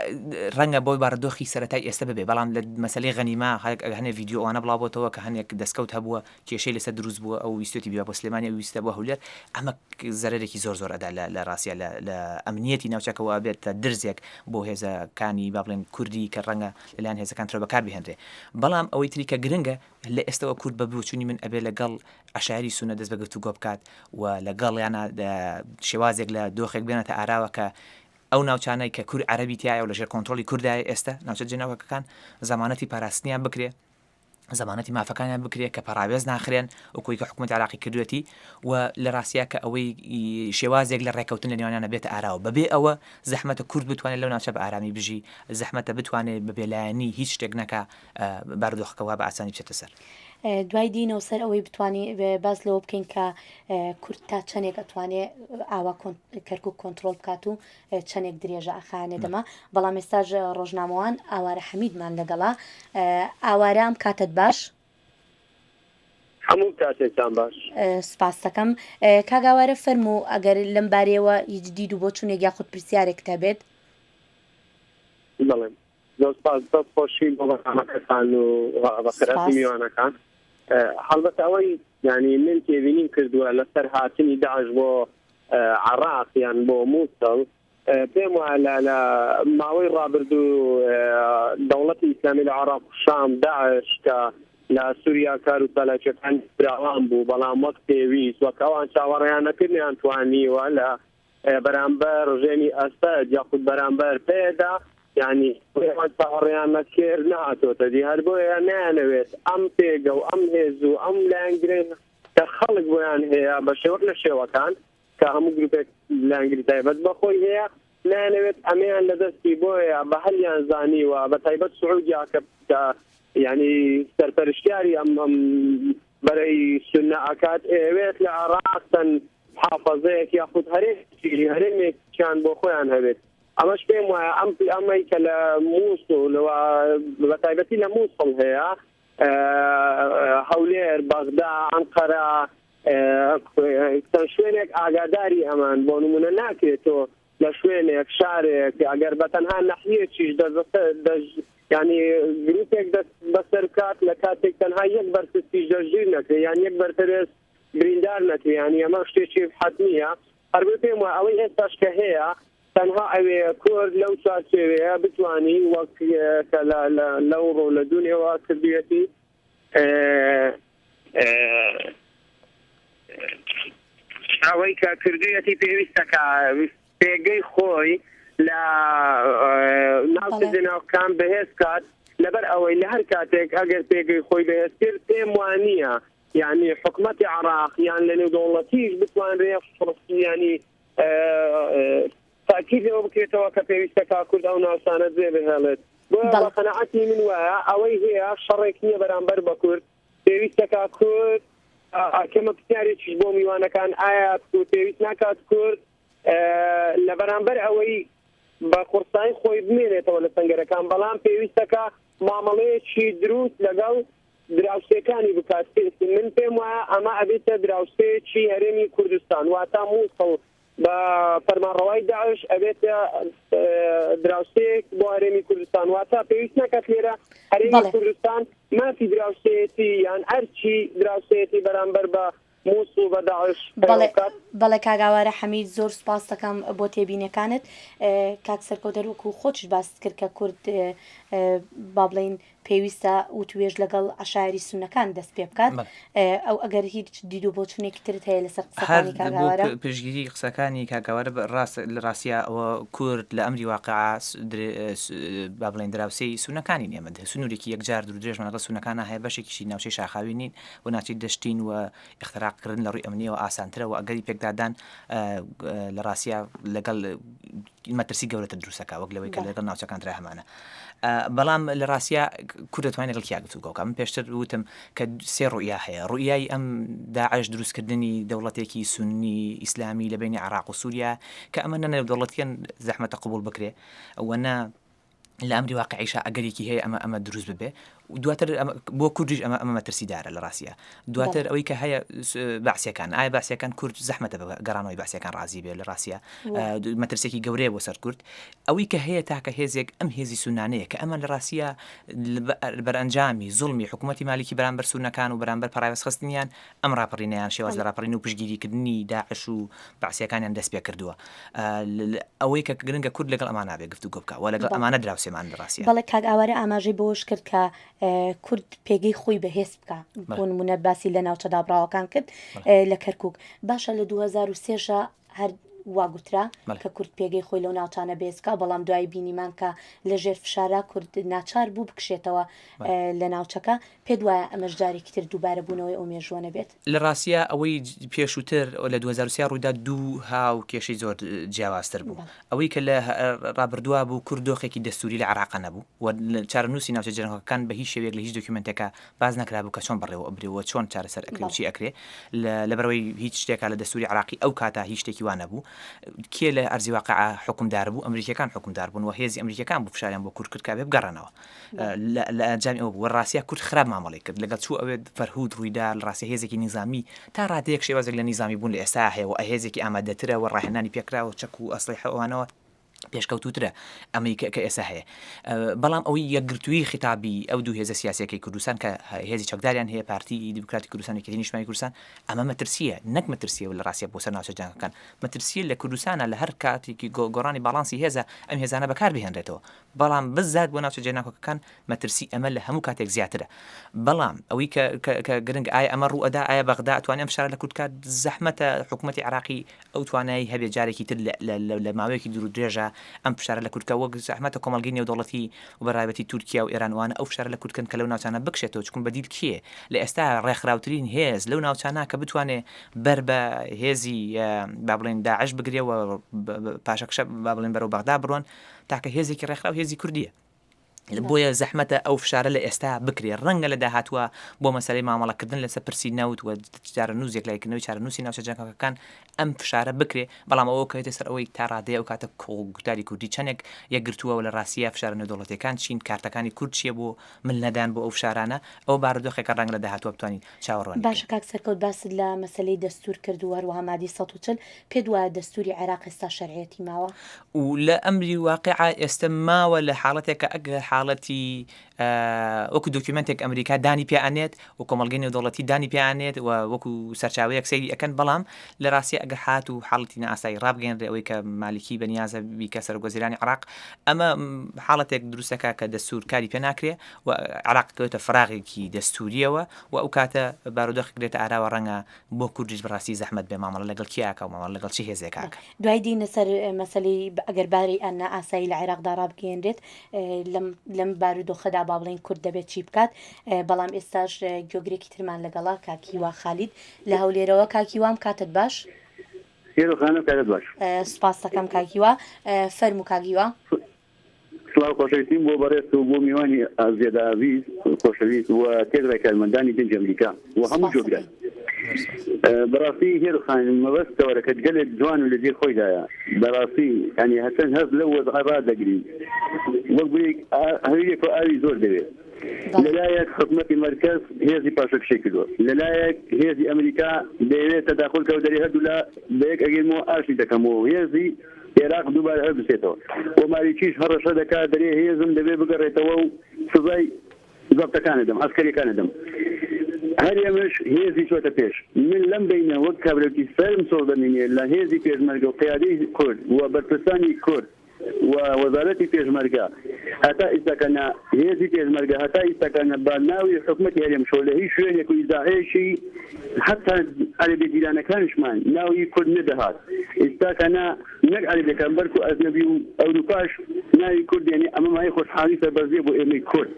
ڕەنگە بۆ بارودۆخی سەرەتای ئێستە ببێت، بەڵام لە مەسەلەی غەنیمە هەنێ ڤیدیۆ ئەوانە بڵاو بۆتەوە کە هەنێک دەستکەوت هەبووە کێشەی لەسەر دروست بووە، ئەو ویستویەتی بیبا بۆ سلێمانی ئەو ویستە بۆ هەولێر، ئەمە زەرەرێکی زۆر زۆر ئەدا لە لە ڕاستیا لە لە ئەمنیەتی ناوچەکە و ئەبێتە درزێک بۆ هێزەکانی با بڵێن کوردی کە ڕەنگە لەلایەن هێزەکان ترەوە بەکار بهێنرێ. بەڵام ئەوەی تری کە گرنگە لە ئێستەوە کورد بە بۆچوونی من ئەبێ لەگەڵ عەشایەری سوننە دەست بە گفتوگۆ بکات و لەگەڵیانا شێوازێک لە دۆخێک بێنێتە ئاراوە کە ئەو ناوچانەی کە کورد عەرەبی تیایە و لەژێر کۆنترۆڵی کوردایە ئێستە ناوچە جێناکۆکەکان زەمانەتی پاراستنیان بکرێ زەمانەتی مافەکانیان بکرێ کە پەڕاوێز ناخرێن وەکوی کە حکوومەت عراقی کردوێتی و لە ڕاستیا کە ئەوەی شێوازێک لە ڕێککەوتن لە نێوانیانە بێتە ئاراوە بەبێ ئەوە زەحمەتە کورد بتوانێت لەو ناوچە بە ئارامی بژی زەحمەتە بتوانێت بە بێلایەنی هیچ شتێک نەکا بارودۆخەکە وا بە ئاسانی بچێتە سەر. دوای دینەوە سەر ئەوەی بتوانین باس لەوە بکەین کە کورد تا چەندێک ئەتوانێ ئاوا کەرکک کۆنتترۆل بکات و چەندێک درێژە ئەخانێ دەما بەڵام ئێستاش ڕۆژنامەوان ئاوارە حەمیدمان لەگەڵا ئاوارە ئەم کاتت باش. هەموو کاتێکتان باش. سپاست دەکەم کاک ئاوارە فەرموو ئەگەر لەم بارەیەوە هیچ دید و بۆچوونێک یاخود پرسیارێکت هەبێت. بەڵێ زۆر سپاس دەست خۆشی بۆ بەرنامەکەتان و بەخێرهاتی سپاس. میوانەکان هەڵبەتە ئەوەی یانی من تێبینیم کردووە لەسەر هاتنی داعش بۆ عێراق یان بۆ مووسڵ پێم وایە لە لە ماوەی ڕابردوو دەوڵەتی ئیسلامی لە عێراق و شام داعش کە لە سووریا کار و چالاکیەکان فراوان بوو بەڵام وەک پێویست وەک ئەوان چاوەڕێیان نەکرد نەیانتوانیوە لە بەرامبەر ڕژێمی ئەسەد یاخود بەرامبەر پەیەدە یانی ئەوان چاوەڕێیان نەکرد نەهاتۆتە دی هەر بۆیە نایانەوێت ئەم پێگە و ئەم هێز و ئەم لایەنگرە کە. خەڵک بۆیان هەیە بە شێوەک لە شێوەکان کە هەموو گروپێک لایەنگری تایبەت بە خۆی هەیە نایانەوێت ئەمەیان لە دەستی بۆیە بە هەلیان زانیوە بە تایبەت سعودیا کە کە یعنی سەرپەرشتیاری ئەم ئەم بەرەی سونە ئەکات ئەیەوێت لە عێراق چەند حافەزەیەک یاخود هەرێمێکی هەرێمێکیان بۆ خۆیان هەبێت ئەمەش پێم وایە ئەم ئەمەی کە لە مووسڵ بە تایبەتی لە مووسڵ هەیە هەولێر بەغدا ئەنقەرە چەند شوێنێک ئاگاداری ئەمان بۆ نمونە ناکرێت تۆ لە شوێنێک شارێک ئەگەر بە تەنها نەحیەکیش دەست ینی گروپێک دەست بەسەر بکات لە کاتێک تەنها یەک بەرپرسیش دەستگیر نەکرێت یان یەک بەرپرس بریندار نەکرێت یانی ئەمە شتێکی حەتمیە هەر بۆیە پێم وایە ئەوەی ئێستاش کە هەیە تەنها ئەوێ کورد لەو چوارچێوەیە بتوانی وەک کە لەو ڕۆ لە دوونێوە کردویەتی ئەوەی کە کردویەتی پێویستە کە پێگەی خۆی لە ناو ناوکان بەهێز کات لەبەر ئەوەی لە هەر کاتێک ئەگەر پێگەی خۆی بەهێز کرد پێم وانە یعنی حکومەتی عراق یان لە نێودەوڵەتیش بتوانرێ ینی تاکید لەوە بکرێتەوە کە پێویستە کا کورد ئەو ناوچانە جێ بهێڵێت. بۆیە بە قەناعەتی من وایە ئەوەی هەیە شەڕێک نییە بەرامبەر بە کورد، پێویستە کا کورد کەمە پرسیارێکیش بۆ میوانەکان ئایا پێویست ناکات کورد لە بەرامبەر ئەوەی بە قورسایی خۆی بمێنێتەوە لە سەنگەرەکان بەڵام پێویستە کە مامەڵەیەکی دروست لەگەڵ دراوسێکانی بکات من پێم وایە ئەمە ئەبێتە دراوسێکی هەرێمی کوردستان واتا مووسڵ بە فەرمانڕەوای داعش ئەبێتە دراوسێک بۆ هەرێمی کوردستان واتا پێویست ناکات لێرە هەرێمی کوردستان مافی دراوسێتی یان ئەرچی دراوسێتی بەرامبەر بە مووسڵ و بە داعش پەیڕەو بکات. بەڵێ کاک ئاوارە حەمید زۆر سوپاست دەکەم بۆ تێبینیەکانت. کاک سەرکەوت هەر وەکو خۆتیش باست کرد کە کورد با بڵێین پێویستە وتوێژ لەگەڵ عەشایەری سوننەکان دەست پێ بکات. ئەو ئەگەر هیچ دید و بۆچوونێکی ترت هەیە لەسەر هەر قسەکانی کاک بۆ ئاوارە؟ پشتگیری قسەکانی کاک ئاوارە ڕاست لە ڕاستیا ئەوە کورد لە ئەمری واقعا با بڵێین دراوسێی سوننەکانین ئێمە سنوورێکی یەکجار دوور درێژمان لەگەڵ سوننەکانا هەیە بەشێکیشی ناوچەی شاخاوی نین و ناوچەی دەشتین و ئیختراق کردن لە ڕووی ئەمنیەوە ئاسانترە و ئەگەری پێکدادان لە ڕاستیا لەگەڵ مەترسی گەورەتر دروستەکە وەک لەوەی کە لەگەڵ ناوچەکان ترا هەمانە بەڵام لە ڕاستیا کورد دەتوانێت لەگەڵ کیا گفتوگۆ بکات من پێشتر وتم کە سێ ڕوئیا هەیە ڕوئیای ئەم داعش دروستکردنی دەوڵەتێکی سوننی ئیسلامی لە بینی عراق و سووریا کە ئەمە نە نێودەوڵەتیان زەحمەتە قبوڵ بکرێ و نە لە ئەمری واقعیشا ئەگەرێکی هەیە ئەمە ئەمە دروست ببێ دواتر بۆ کوردیش ئەمە ئەمە مەترسیدارە لە ڕاستە دواتر ئەوەی کە هەیە بەعسیەکان ئایا بەعسیەکان کورد زەحمەتە بە گەڕانەوەی بەعسیەکان ڕازی بێ لە ڕاستە مەترسێکی گەورەیە بۆ سەر کورد ئەوەی کە هەیە تاکە هێزێک ئەم هێزی سونانەیە کە ئەمە لە ڕاستە بەرەنجامی زوڵمی حکوومەتی مالیکی بەرامبەر سونەکان و بەرامبەر پەراوێزخستنیان ئەم ڕاپەڕینەیان شێواز لە ڕاپەڕین و پشتگیریکردنی داعش و بەعسیەکانیان دەست پێ کردووە. ئەوەی کە گرنگە کورد لەگەڵ ئەمانە بێ گفتوگۆ بکا و لەگەڵ ئەمانە دراوسێمان لە ڕاستیا. بەڵێ کاک ئاوارە ئاماژەی بەوەش کرد کە کورد پێگەی خۆی بەهێز بکا بۆ نموونە باسی لە ناوچە دابڕاوەکان کرد لە کەرکووک باشە لە 2003 شا هەر وا گوترا کە کورد پێگەی خۆی لەو ناوچانە بەهێز بکا بەڵام دوای بینیمان کە لە ژێر فشارا کورد ناچار بوو بکشێتەوە لە ناوچەکە پێت وایە ئەمەش جارێکی تر دووبارە بوونەوەی ئەو مێژووە نەبێت؟ لە ڕاستیا ئەوەی پێشووتر لە 2003 ڕوویدا دوو هاو کێشەی زۆر جیاوازتر بوو. ئەوەی کە لە ڕابردووا بوو کورد دۆخێکی دەستووری لە عێراقا نەبوو و چارەنووسی ناوچە جەنگەکان بە هیچ شێوەیەک لە هیچ دۆکیومێنتێکا باس نەکرابوو کە چۆن بەڕێوە ئەبرێ و چۆن چارەسەر ئەکرێ و چی ئەکرێ لەبەرئەوەی هیچ شتێکا لە دەستووری عێراقی ئەو کاتە هیچ شتێکی وا نەبوو. کێ لە ئەرزی واقیعا حوکمدار بوو؟ ئەمریکییەکان حوکمدار بوون و هێزی ئەمریکییەکان بوو فشاریان بۆ کورد کرد کە ئەبێ بگەڕێنەوە. لە ئەنجامی ئەوە بوو ڕاستیا کورد خراپ مامەڵەی کرد لەگەڵ چوو ئەوێ فەرهود ڕوویدا لە ڕاستیا هێزێکی نیزامی تا ڕادەیەک شێوازێک لە نیزامی بوون لە ئێستا هەیە و هێزێکی ئامادەترە و ڕاهێنانی پێکراوە چەک و ئەسڵی ئەوانەوە پێشکەوتوترە ئەمەی کە ئێستا هەیە بەڵام ئەوەی یەکگرتووی خیتابی ئەو دوو هێزە سیاسەکەی کوردستان کە هێزی چەکداریان هەیە پارتی دیموکراتی کوردستان یەکێتی نیشتمانی کوردستان ئەمە مەترسیە نەک مەترسیە لە ڕاستیا بۆ سەر ناوچە جەنگەکان مەترسیە لە کوردستانە لە هەر کاتێکی گۆڕانی باڵانسی هێزە ئەم هێزانە بەکار بهێنرێتەوە بەڵام بزات بۆ ناوچە جێناکۆکەکان مەترسی ئەمە لە هەموو کاتێک زیاترە. بەڵام ئەوەی کە کە کە گرنگە ئایا ئەمە ڕوو ئەدا ئایا بەغدا ئەتوانێ ئەم فشارە لە کورد بکات؟ زەحمەتە حکوومەتی عێراقی ئەو توانایەی هەبێ جارێکی تر لە لە لە ماوەیەکی دوور و درێژا. کە ئەم فشارە لە کورد کە وەک زەحمەتە کۆمەڵگەی نێودەوڵەتی و بە رایبەتی تورکیا و ئێران وانە ئەو فشارە لە کورد کەن کە لەو ناوچانە بکشێتەوە چکون بەدیل کێ لە ئێستا ڕێکخراوترین هێز لەو ناوچانە کە بتوانێ بەر بە هێزی با بڵێن داعش بگرێ و پاشەکشە با بڵێن بەرەو بەغدا بڕۆن تاکە هێزێکی ڕێکخراو هێزی کوردیە. بۆیە زەحمەتە ئەو فشارە لە ئێستا بکرێ ڕەنگە لە داهاتووە بۆ مەسەلەی مامەڵەکردن لەسەر پرسی نەوت و چارەنووس یەکلاییکردنەوەی چارەنووسی ناوچە جەنگەکان ئەم فشارە بکرێ بەڵام ئەوە کەوێتە سەر ئەوەی تا ڕادەیە ئەو کاتە گوتاری کوردی چەندێک یەکگرتووە و لە ڕاستیە فشارە نێودەوڵەتیەکان چین کارتەکانی کورد چییە بۆ مل نەدان بۆ ئەو فشارانە ئەوە بارودۆخێکە ڕەنگە لە داهاتووە بتوانین چاوەڕوانی باشە بکەین. کاک سەرکەوت باست لە مەسەلەی دەستوور کرد و هەروەها مادەی 140 پێت وایە دەستووری عێراق ئێستا شەرعیەتی ماوە؟ و لە ئەمری واقیعا ئێستە ماوە لە حاڵەتێک کە ئەگەر حاڵەتی وەکو دۆکیومێنتێک ئەمریکا دانی پێ ئەنێت و کۆمەڵگەی نێودەوڵەتی دانی پێ ئەنێت و وەکو سەرچاوەیەک سەیری ئەکەن بەڵام لە ڕاستییا ئەگەر هات و حاڵەتی نائاسایی ڕابگەیەنرێ ئەوەی کە مالیکی بە نیازە بیکە سەرۆکوەزیرانی عێراق ئەمە حاڵەتێک دروست دەکات کە دەستوور کاری پێ ناکرێ و عێراق کەوێتە فراغێکی دەستوورییەوە و ئەو کاتە بارودۆخێک دێتە ئاراوە ڕەنگە بۆ کوردیش بەڕاستی زەحمەت بێ مامەڵە لەگەڵ کێ ئەکا و مامەڵە لەگەڵ چ هێزێکا ئەکا. دوای دێینە سەر مەسەلەی ئەگەر باری نائاسایی لە عێراقدا ڕابگەیەنرێت لەم لەم بارودۆخەدا با بڵێین کورد دەبێت چی بکات بەڵام ئێستاش گوێگرێکی ترمان لەگەڵە کاک هیوا خالید لە هەولێرەوە کاک هیوام کاتت باش. هێرۆ خانم کاتت باش. سوپاست دەکەم کاک هیوا فەرموو کاک هیوا. سڵاو خۆشەویستیم بۆ بەڕێزت و بۆ میوانی زێدە ئازیز خۆشەویست و تێکڕای کارمەندانی دەنگی ئەمریکا و هەموو جۆگران. بەڕاستی هێرو خان مەبەست تەوەرەکەت گەلێک جوان و لەجێی خۆیدایە بەڕاستی یانی هەرچەند هەست لەو وەزعە ڕادەگرین وەک بڵێی هەویرێک و ئاوی زۆر دەوێ لەلایەک حکومەتی مەرکەز هێزی پاشەکشەی کردووە لەلایەک هێزی ئەمریکا دەیەوێت تەداخول کە و دەرێ هەردوولا بەیەک ئەگەیمەوە ئاشتی دەکەمەوە هێزی ئێراق دووبارە هەڵبسێتەوە و مالیکیش هەڕەشە دەکات دەرێ هێزم دەبێ بگەڕێتەوە و سزای زەبتەکان ئەدەم عەسکەریەکان ئەدەم هەرێمش هێزی چۆتە پێش من لەم بەینە وەک کابرەکی سەرم سوڕ دەمینێ لە هێزی پێشمەرگە و قیادەی کورد و بەرپرسانی کورد و وەزارەتی پێشمەرگە هەتا ئیستاکەنە هێزی پێشمەرگە هەتا ئیستاکەنە بە ناوی حکومەتی هەرێم شۆ لە هیچ شوێنێک و ئیزاعەیەکی حەتا عەرەبی جیرانەکانیشمان ناوی کورد نەدەهات ئیستاکە نا نەک عەرەبیەکان بەلکو ئەجنەبی و ئەوروپاش ناوی کورد دێنێ ئەمە مایەی خۆشحالی سەربەرزیە بۆ ئێمەی کورد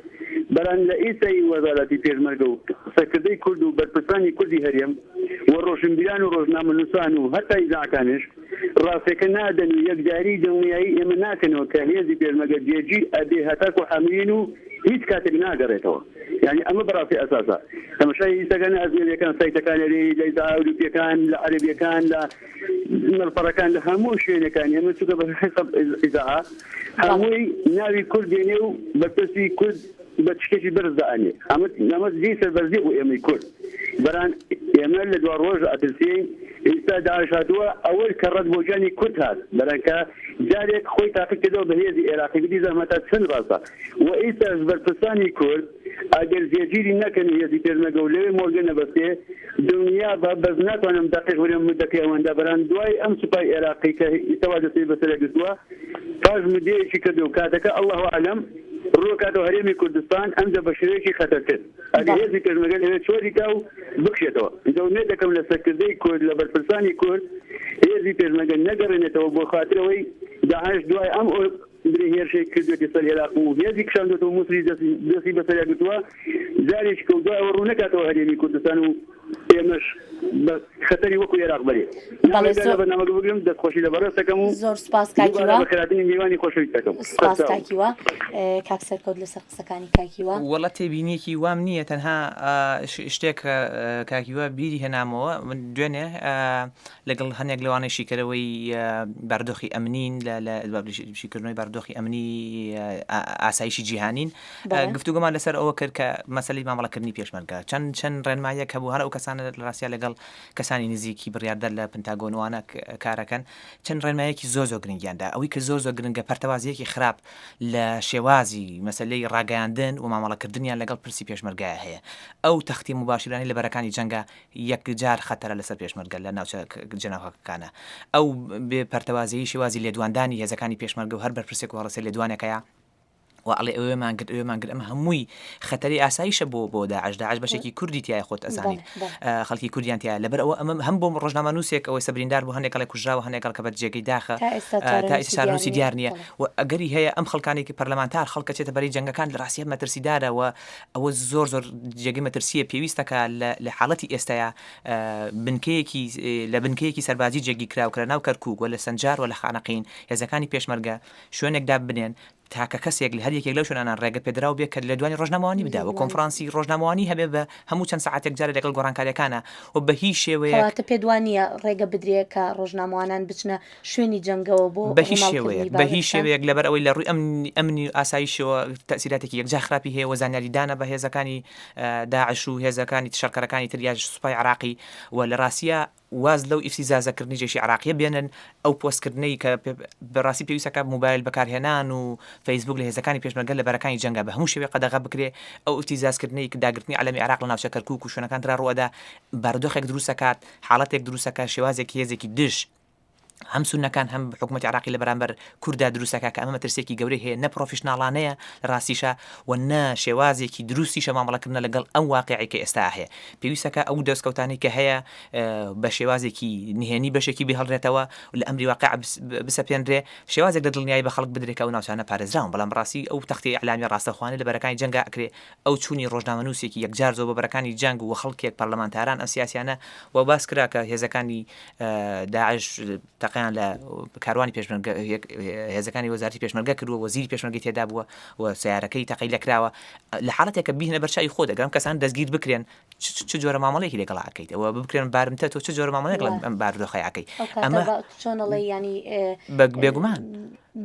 بەلام لە ئیستای وەزارەتی پێشمەرگە و سەرکردەی کورد و بەرپرسانی کوردی هەرێم و ڕۆشنبیران و ڕۆژنامەنوسان و هەتا ئیزاعەکانش ڕاستەکە نادەن و یەکجاری دڵنیایی ئێمە ناکەنەوە کە هێزی پێشمەرگە جێگیر ئەبێ هەتاکو حەمرین و هیچ کاتێک ناگەڕێتەوە یانی ئەمە بەڕاستی ئەساسە تەمەشای ئیستاکان ئەجنەبیەکان سایتەکان ئەرێی لە ئیزاعە ئەوروپیەکان لە عەرەبیەکان لە مەڵپەڕەکان لە هەموو شوێنەکان ئێمە چونکە بە حساب ئیزاعە هەمووی ناوی کورد دێنێ و بەرپرسی کورد بە شتێکی بەرز دائەنێ ئەمە ئەمە جێی سەربەرزیە بۆ ئێمەی کورد بەران ئێمە لە دوا ڕۆژ ئەترسێین ئیستا داعش هاتووە ئەوەی کە ڕەت بۆ گیانی کورد هات بەران کە جارێک خۆی تاقی کردەوە بە هێزی ئێراقی گوتی زەحمەتە چەند ڕاستە و ئیستاش بەرپرسانی کورد ئەگەر جێگیری نەکەن و هێزی پێشمەرگە و لەوێ مۆرگە نەبەستێ دڵنیابە بەس ناتوانم دەقیق بلێم مدەکەی ئەوەندە بەران دوای ئەم سوپای ئێراقی کە ئیستا وا دەستی بەسەرا گرتووە پاش مدەیەکی کردو کاتەکە اللە اعلم ڕووەکاتەوە هەرێمی کوردستان ئەمجا بە شێوەیەکی خەتەرتر ئەگەر هێزی پێشمەرگە لەوێ چۆری کا و بکشێتەوە ئینجا ئومێد دەکەم لە سەرکردەی کورد لە بەرپرسانی کورد هێزی پێشمەرگە نەگەڕێنێتەوە بۆ خاترەوەی داعش دوای ئەم درێ هێرشێک کردوێتی سەر ئێراق و هێزی کشاندوێتەوە موسڵیش دەستی بەسەریا گرتووە جارێکی کە و دوای ئەوە ڕوو نەکاتەوە هەرێمی کوردستان و ئێمەش بە خەتەری وەکو ئێراق بەرێ بەڵێ زۆر زۆر بەرنامەکە بگرم دەستخۆشی لە بەڕێز دەکەم و زۆر سوپاس کاک دووبارە هیوا بەخێرهاتنی میوانی خۆشەویست دەکەم سوپاس سەرچاوم. کاک هیوا کاک سەرکەوت لەسەر قسەکانی کاک هیوا. وەڵا تێبینیەکی وام نییە تەنها شتێک کاک هیوا بیری هێنامەوە من دوێنێ لەگەڵ هەنێک لەوانەی شیکەرەوەی بارودۆخی ئەمنین لە لە شیکردنەوەی بارودۆخی ئەمنی ئاسایشی جیهانین گفتوگۆمان لەسەر ئەوە کرد کە مەسەلەی مامەڵەکردنی پێشمەرگە چەند چەند ڕێنماییەک هەبوو هەر ئەو کەسانە لە ڕاستیا لەگەڵ کەسانی نزیکی بڕیاردەر لە پنتاگۆن وانە کارەکەن چەند ڕێنمایەکی زۆر زۆر گرنگیان دا ئەوەی کە زۆر زۆر گرنگە پەرتەوازیەکی خراپ لە شێوازی مەسەلەی ڕاگەیاندن و مامەڵەکردنیان لەگەڵ پرسی پێشمەرگایە هەیە ئەو تەختی موباشیرانەی لە بەرەکانی جەنگە یەکجار خەتەرە لەسەر پێشمەرگە لە ناوچە جەناوهەکەکانە. ئەو بێ پەرتەوازەیی شێوازی لێدواندانی هێزەکانی پێشمەرگە و هەر بەرپرسێک و هەڕەسێ لێدوانێک هەیە. و ئەڵێ ئەوێمان گرت ئەوێمان گرت ئەمە هەمووی خەتەری ئاسایشە بۆ بۆ داعش داعش بەشێکی کوردی تایە خۆت ئەزانیت خەڵکی کوردیان تایە لەبەر ئەوە ئەمە هەم بۆ ڕۆژنامەنووسێک ئەوەی سەبریندار بوو هەندێک ئەڵێ کوژراوە هەندێک ئەڵێ کە بە جێگەی داخە تا ئێستا چارەنووسی دیار نییە و ئەگەری هەیە ئەم خەڵکانێکی پەرلەمانتار خەڵکە چێتە بەری جەنگەکان لە ڕاستیە مەترسیدارە و ئەوە زۆر زۆر جێگەی مەترسیە پێویستەکە لە حاڵەتی ئێستایا بنکەیەکی لە بنکەیەکی سەربازی جێگیر کراو کە لە ناو کەرکووک و لە سنجار و لە خانەقین هێزەکانی پێشمەرگە شوێنێک دابنێن تاکە کەسێک لە هەر یەکێک لەو شوێنانە ڕێگە پێدراو بێ کە لێدوانی ڕۆژنامەوانی بدا و کۆنفرانسی ڕۆژنامەوانی هەبێ بە هەموو چەند سەعاتێک جارێ لەگەڵ گۆڕانکاریەکانا و بە هیچ شێوەیەک. کەواتە پێت وا نییە ڕێگە بدرێ کە ڕۆژنامەوانان بچنە شوێنی جەنگەوە بۆ بە هیچ شێوەیەک، بە هیچ شێوەیەک لەبەر ئەوەی لە ڕووی ئەمنی ئەمنی و ئاسایشەوە تەئسیراتێکی یەکجار خراپی هەیە و زانیاری دانە بە هێزەکانی داعش و هێزەکانی شەڕکەرەکانی تر یا سوپای عێراقی و لە ڕاستیا واز لەو ئیفتیزازە کردنی جەیشی عێراقیە بێنن، ئەو پۆست کردنەی کە بەڕاستی پێویستە کە موبایل بەکارهێنان و فەیسبوک لە هێزەکانی پێشمەرگە لە بەرەکانی جەنگا بە هەموو شێوەیەک قەدەغە بکرێ، ئەو ئیفتیزاز کردنەی کە داگرتنی عەلەمی عێراق لە ناوچە کەرکوک و شوێنەکان ترا ڕووئەدا بارودۆخێک دروست ئەکات، حاڵەتێک دروست ئەکات شێوازێکی هێزێکی دژ هەم سوننەکان هەم حکوومەتی عێراقی لە بەرامبەر کورددا دروست ئەکات کە ئەمە مەترسییەکی گەورەی هەیە نە پرۆفیشناڵانەیە لە ڕاستیشا و نە شێوازێکی دروستیشە مامەڵەکردنە لەگەڵ ئەم واقیعەی کە ئێستا هەیە. پێویستە کە ئەو دەستکەوتانەی کە هەیە بە شێوازێکی نهێنی بەشێکی بهێڵرێتەوە و لە ئەمری واقیع بسەپێنرێ، شێوازێک لە دڵنیایی بە خەڵک بدرێ کە ئەو ناوچانە پارێزراون. بەڵام بەڕاستی ئەو تەختەی ئیعلامیە ڕاستەوخۆانە لە بەرەکانی جەنگا ئەکرێ، ئەو چوونی ڕۆژنامەنووسێکی یەکجار زۆر بۆ بەرەکانی جەنگ و خەڵکێک پەرلەمانتاران ئەم سیاسیانە و باس کرا کە هێزەکانی داعش تەقەیان لە کاروانی پێشمەرگە هێزەکانی وەزارەتی پێشمەرگە کردووە وەزیری پێشمەرگەی تێدا بووە و سیارەکەی تەقەی لەکراوە لە حاڵەتێک کە بیهنە بەرچاوی خۆت ئەگەر ئەم کەسان دەستگیر بکرێن چ جۆرە مامەڵەیەکی لەگەڵا ئەکەیت ئەوە بکرێن بارمتە تۆ چ جۆرە مامەڵەیەک لەگەڵ ئەم بارودۆخەی ئەکەی ئەمە چۆن ئەڵێی یانی بێگومان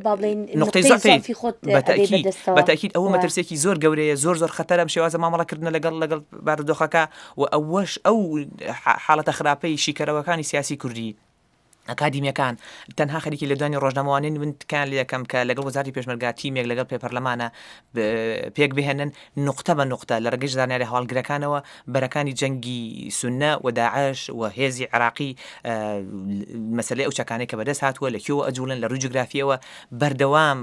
با بڵێین نقطەی زەعفی خۆت بەتەئکید بەتەئکید ئەوە مەترسیەکی زۆر گەورەیە زۆر زۆر خەتەرە ئەم شێوازە مامەڵەکردنە لەگەڵ لەگەڵ بارودۆخەکە و ئەوەش ئەو حاڵەتە خراپەی شیکەرەوەکانی سیاسی کوردی ئەکادیمیەکان تەنها خەریکی لێدوانی ڕۆژنامەوانین من تکایان لێ دەکەم کە لەگەڵ وەزارەتی پێشمەرگە تیمێک لەگەڵ پێ پەرلەمانە پێک بهێنن نوقتە بە نوقتە لە ڕێگەی زانیاری هەواڵگرەکانەوە بەرەکانی جەنگی سوننە و داعش و هێزی عێراقی مەسەلەی ئەو چەکانەی کە بەدەست هاتووە لە کوێوە ئەجوڵێن لە ڕووی جوگرافیەوە بەردەوام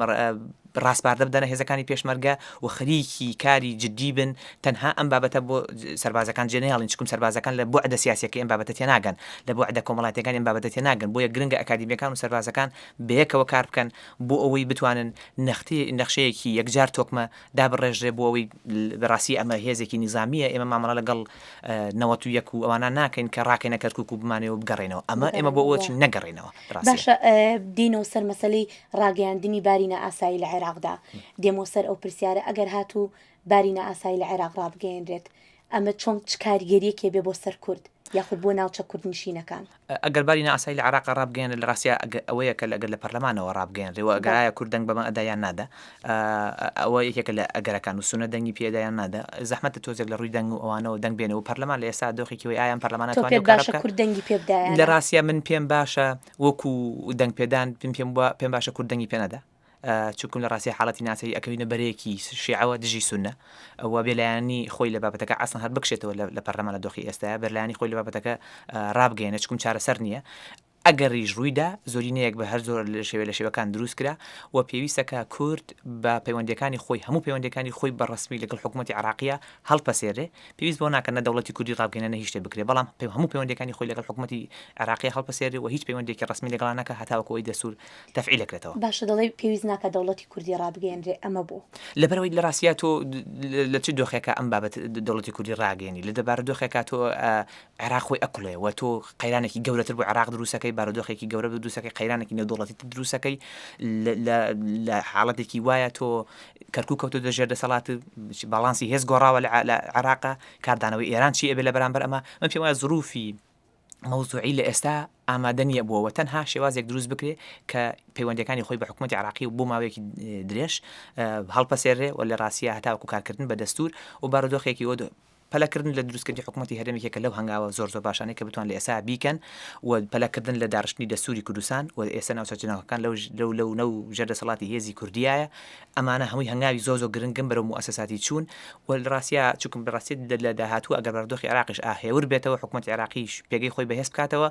ڕاسپاردە بدەنە هێزەکانی پێشمەرگە و خەریکی کاری جدی بن تەنها ئەم بابەتە بۆ سەربازەکان جێ نەهێڵین چکم سەربازەکان لە بوعدە سیاسیەکەی ئەم بابەتە تێناگەن لە بوعدە کۆمەڵاتیەکانی ئەم بابەتە تێناگەن بۆیە گرنگە ئەکادیمیەکان و سەربازەکان بەیەکەوە کار بکەن بۆ ئەوەی بتوانن نەخشەیەکی یەکجار تۆکمە دابڕێژرێ بۆ ئەوەی بەڕاستی ئەمە هێزێکی نیزامییە ئێمە مامەڵە لەگەڵ 91 و ئەوانە ناکەین کە ڕاکەینە کەرکوک و بمانەوە بگەڕێنەوە ئەمە ئێمە بۆ ئەوە چین نەگەڕێنەوە باشە دێینەوە سەر مەسەلەی ڕاگەیاندنی باری نائاسایی لە عێراقدا دێمەوە سەر ئەو پرسیارە ئەگەر هاتوو باری نائاسایی لە عێراق ڕابگەیەنرێت ئەمە چۆن چ کاریگەریەکێ بێ بۆ سەر کورد یاخود بۆ ناوچە کوردنشینەکان؟ ئەگەر باری نائاسایی لە عێراقا ڕابگەیەنرێت لە ڕاستیا ئەوەیە کە ئەگەر لە پەرلەمانەوە ڕابگەیەنرێ و ئەگەر ئایا کورد دەنگ بەمە ئەدا یان نادا ئەوە یەکێکە لە ئەگەرەکان و سونە دەنگی پێ ئەدا یان نادا زەحمەتە تۆزێک لە ڕووی دەنگ و ئەوانەوە دەنگ بێنێ و پەرلەمان لە ئێستا دۆخێکی وەی ئایا ئەم پەرلەمانە تۆ توانێ پێت ئەو کارە باشە بکا کورد دەنگی پێ بدا یان لە نا؟ ڕاستیا من پێم باشە وەکوو دەنگ پێدان من پێم وا پێم باشە کورد دەنگی پێ نەدا چونکم لە ڕاستیا حاڵەتی ناسری ئەکەوینە بەرەیەکی شیعەوە دژی سوننە و بێلایەنی خۆی لە بابەتەکە ئەسڵەن هەر بکشێتەوە لە پەرلەمان لە دۆخی ئێستایا بەرلایەنی خۆی لە بابەتەکە ڕابگەیەنێ چونکم چارەسەر نییە ئەگەریش ڕوویدا زۆرینەیەک بە هەر زۆر لە شێوە لە شێوەکان دروست کرا و پێویستە کە کورد بە پەیوەندیەکانی خۆی هەموو پەیوەندیەکانی خۆی بە ڕەسمی لەگەڵ حکوومەتی عراقیە هەڵپەسێرێ پێویست بەوە ناکات نە دەوڵەتی کوردی ڕابگەیەنێ نە هیچ شتێک بکرێ بەڵام هەموو پەیوەندیەکانی خۆی لەگەڵ حکوومەتی عێراقی هەڵپەسێرێ و هیچ پەیوەندیەکی ڕەسمی لەگەڵا نەکا هەتاوەکو ئەوەی دەستوور تەفعیل ئەکرێتەوە. باشە دەڵێی پێویست ناکات دەوڵەتی کوردی ڕابگەیەنرێ ئەمە بۆ؟ لەبەرئەوەی لە ڕاستیا تۆ لە چ دۆخێکا ئەم بابەت دەوڵەتی کوردی ڕاگەیەنی لە بارودۆخێکا تۆ عێراق خۆی ئەکوڵێ و تۆ قەیرانێکی گەورەتر بۆ عێراق دروستەکەی بارودۆخێکی گەورە دروستەکەی قەیرانێکی نێودەوڵەتی تر دروستەکەی لە حاڵەتێکی وایە تۆ کەرکوک کەوتۆتە ژێر دەسەڵات باڵانسی هێز گۆڕاوە لە عێراقا کاردانەوەی ئێران چی ئەبێ لە بەرامبەر ئەمە من پێم وایە زروفی مەوزوعی لە ئێستا ئامادە نییە بۆەوە تەنها شێوازێک دروست بکرێ کە پەیوەندەکانی خۆی بە حکوومەتی عراقی و بۆ ماوەیەکی درێژ هەڵپەسێرێ و لە ڕاستیە هەتاوەکو کارکردن بە دەستور و بارودۆخێکی وە. پەلەکردن لە دروستکردنی حکوومەتی هەرێم یەکێکە لەو هەنگاوە زۆر زۆر باشانەی کە بتوان لە ئێستا بیکەن و پەلەکردن لە داڕشتنی دەستووری کوردستان و ئێستا ناوچە جناحەکان لەو لەو لەو نەو ژێر دەسەڵاتی هێزی کوردیایە ئەمانە هەمووی هەنگاوی زۆر زۆر گرنگن بەرەو موئەسەساتی چوون و لە ڕاستیا چونکم بە ڕاستی لە داهاتوو ئەگەر بارودۆخی عێراقیش ئا هێور بێتەوە حکوومەتی عێراقیش پێگەی خۆی بەهێز بکاتەوە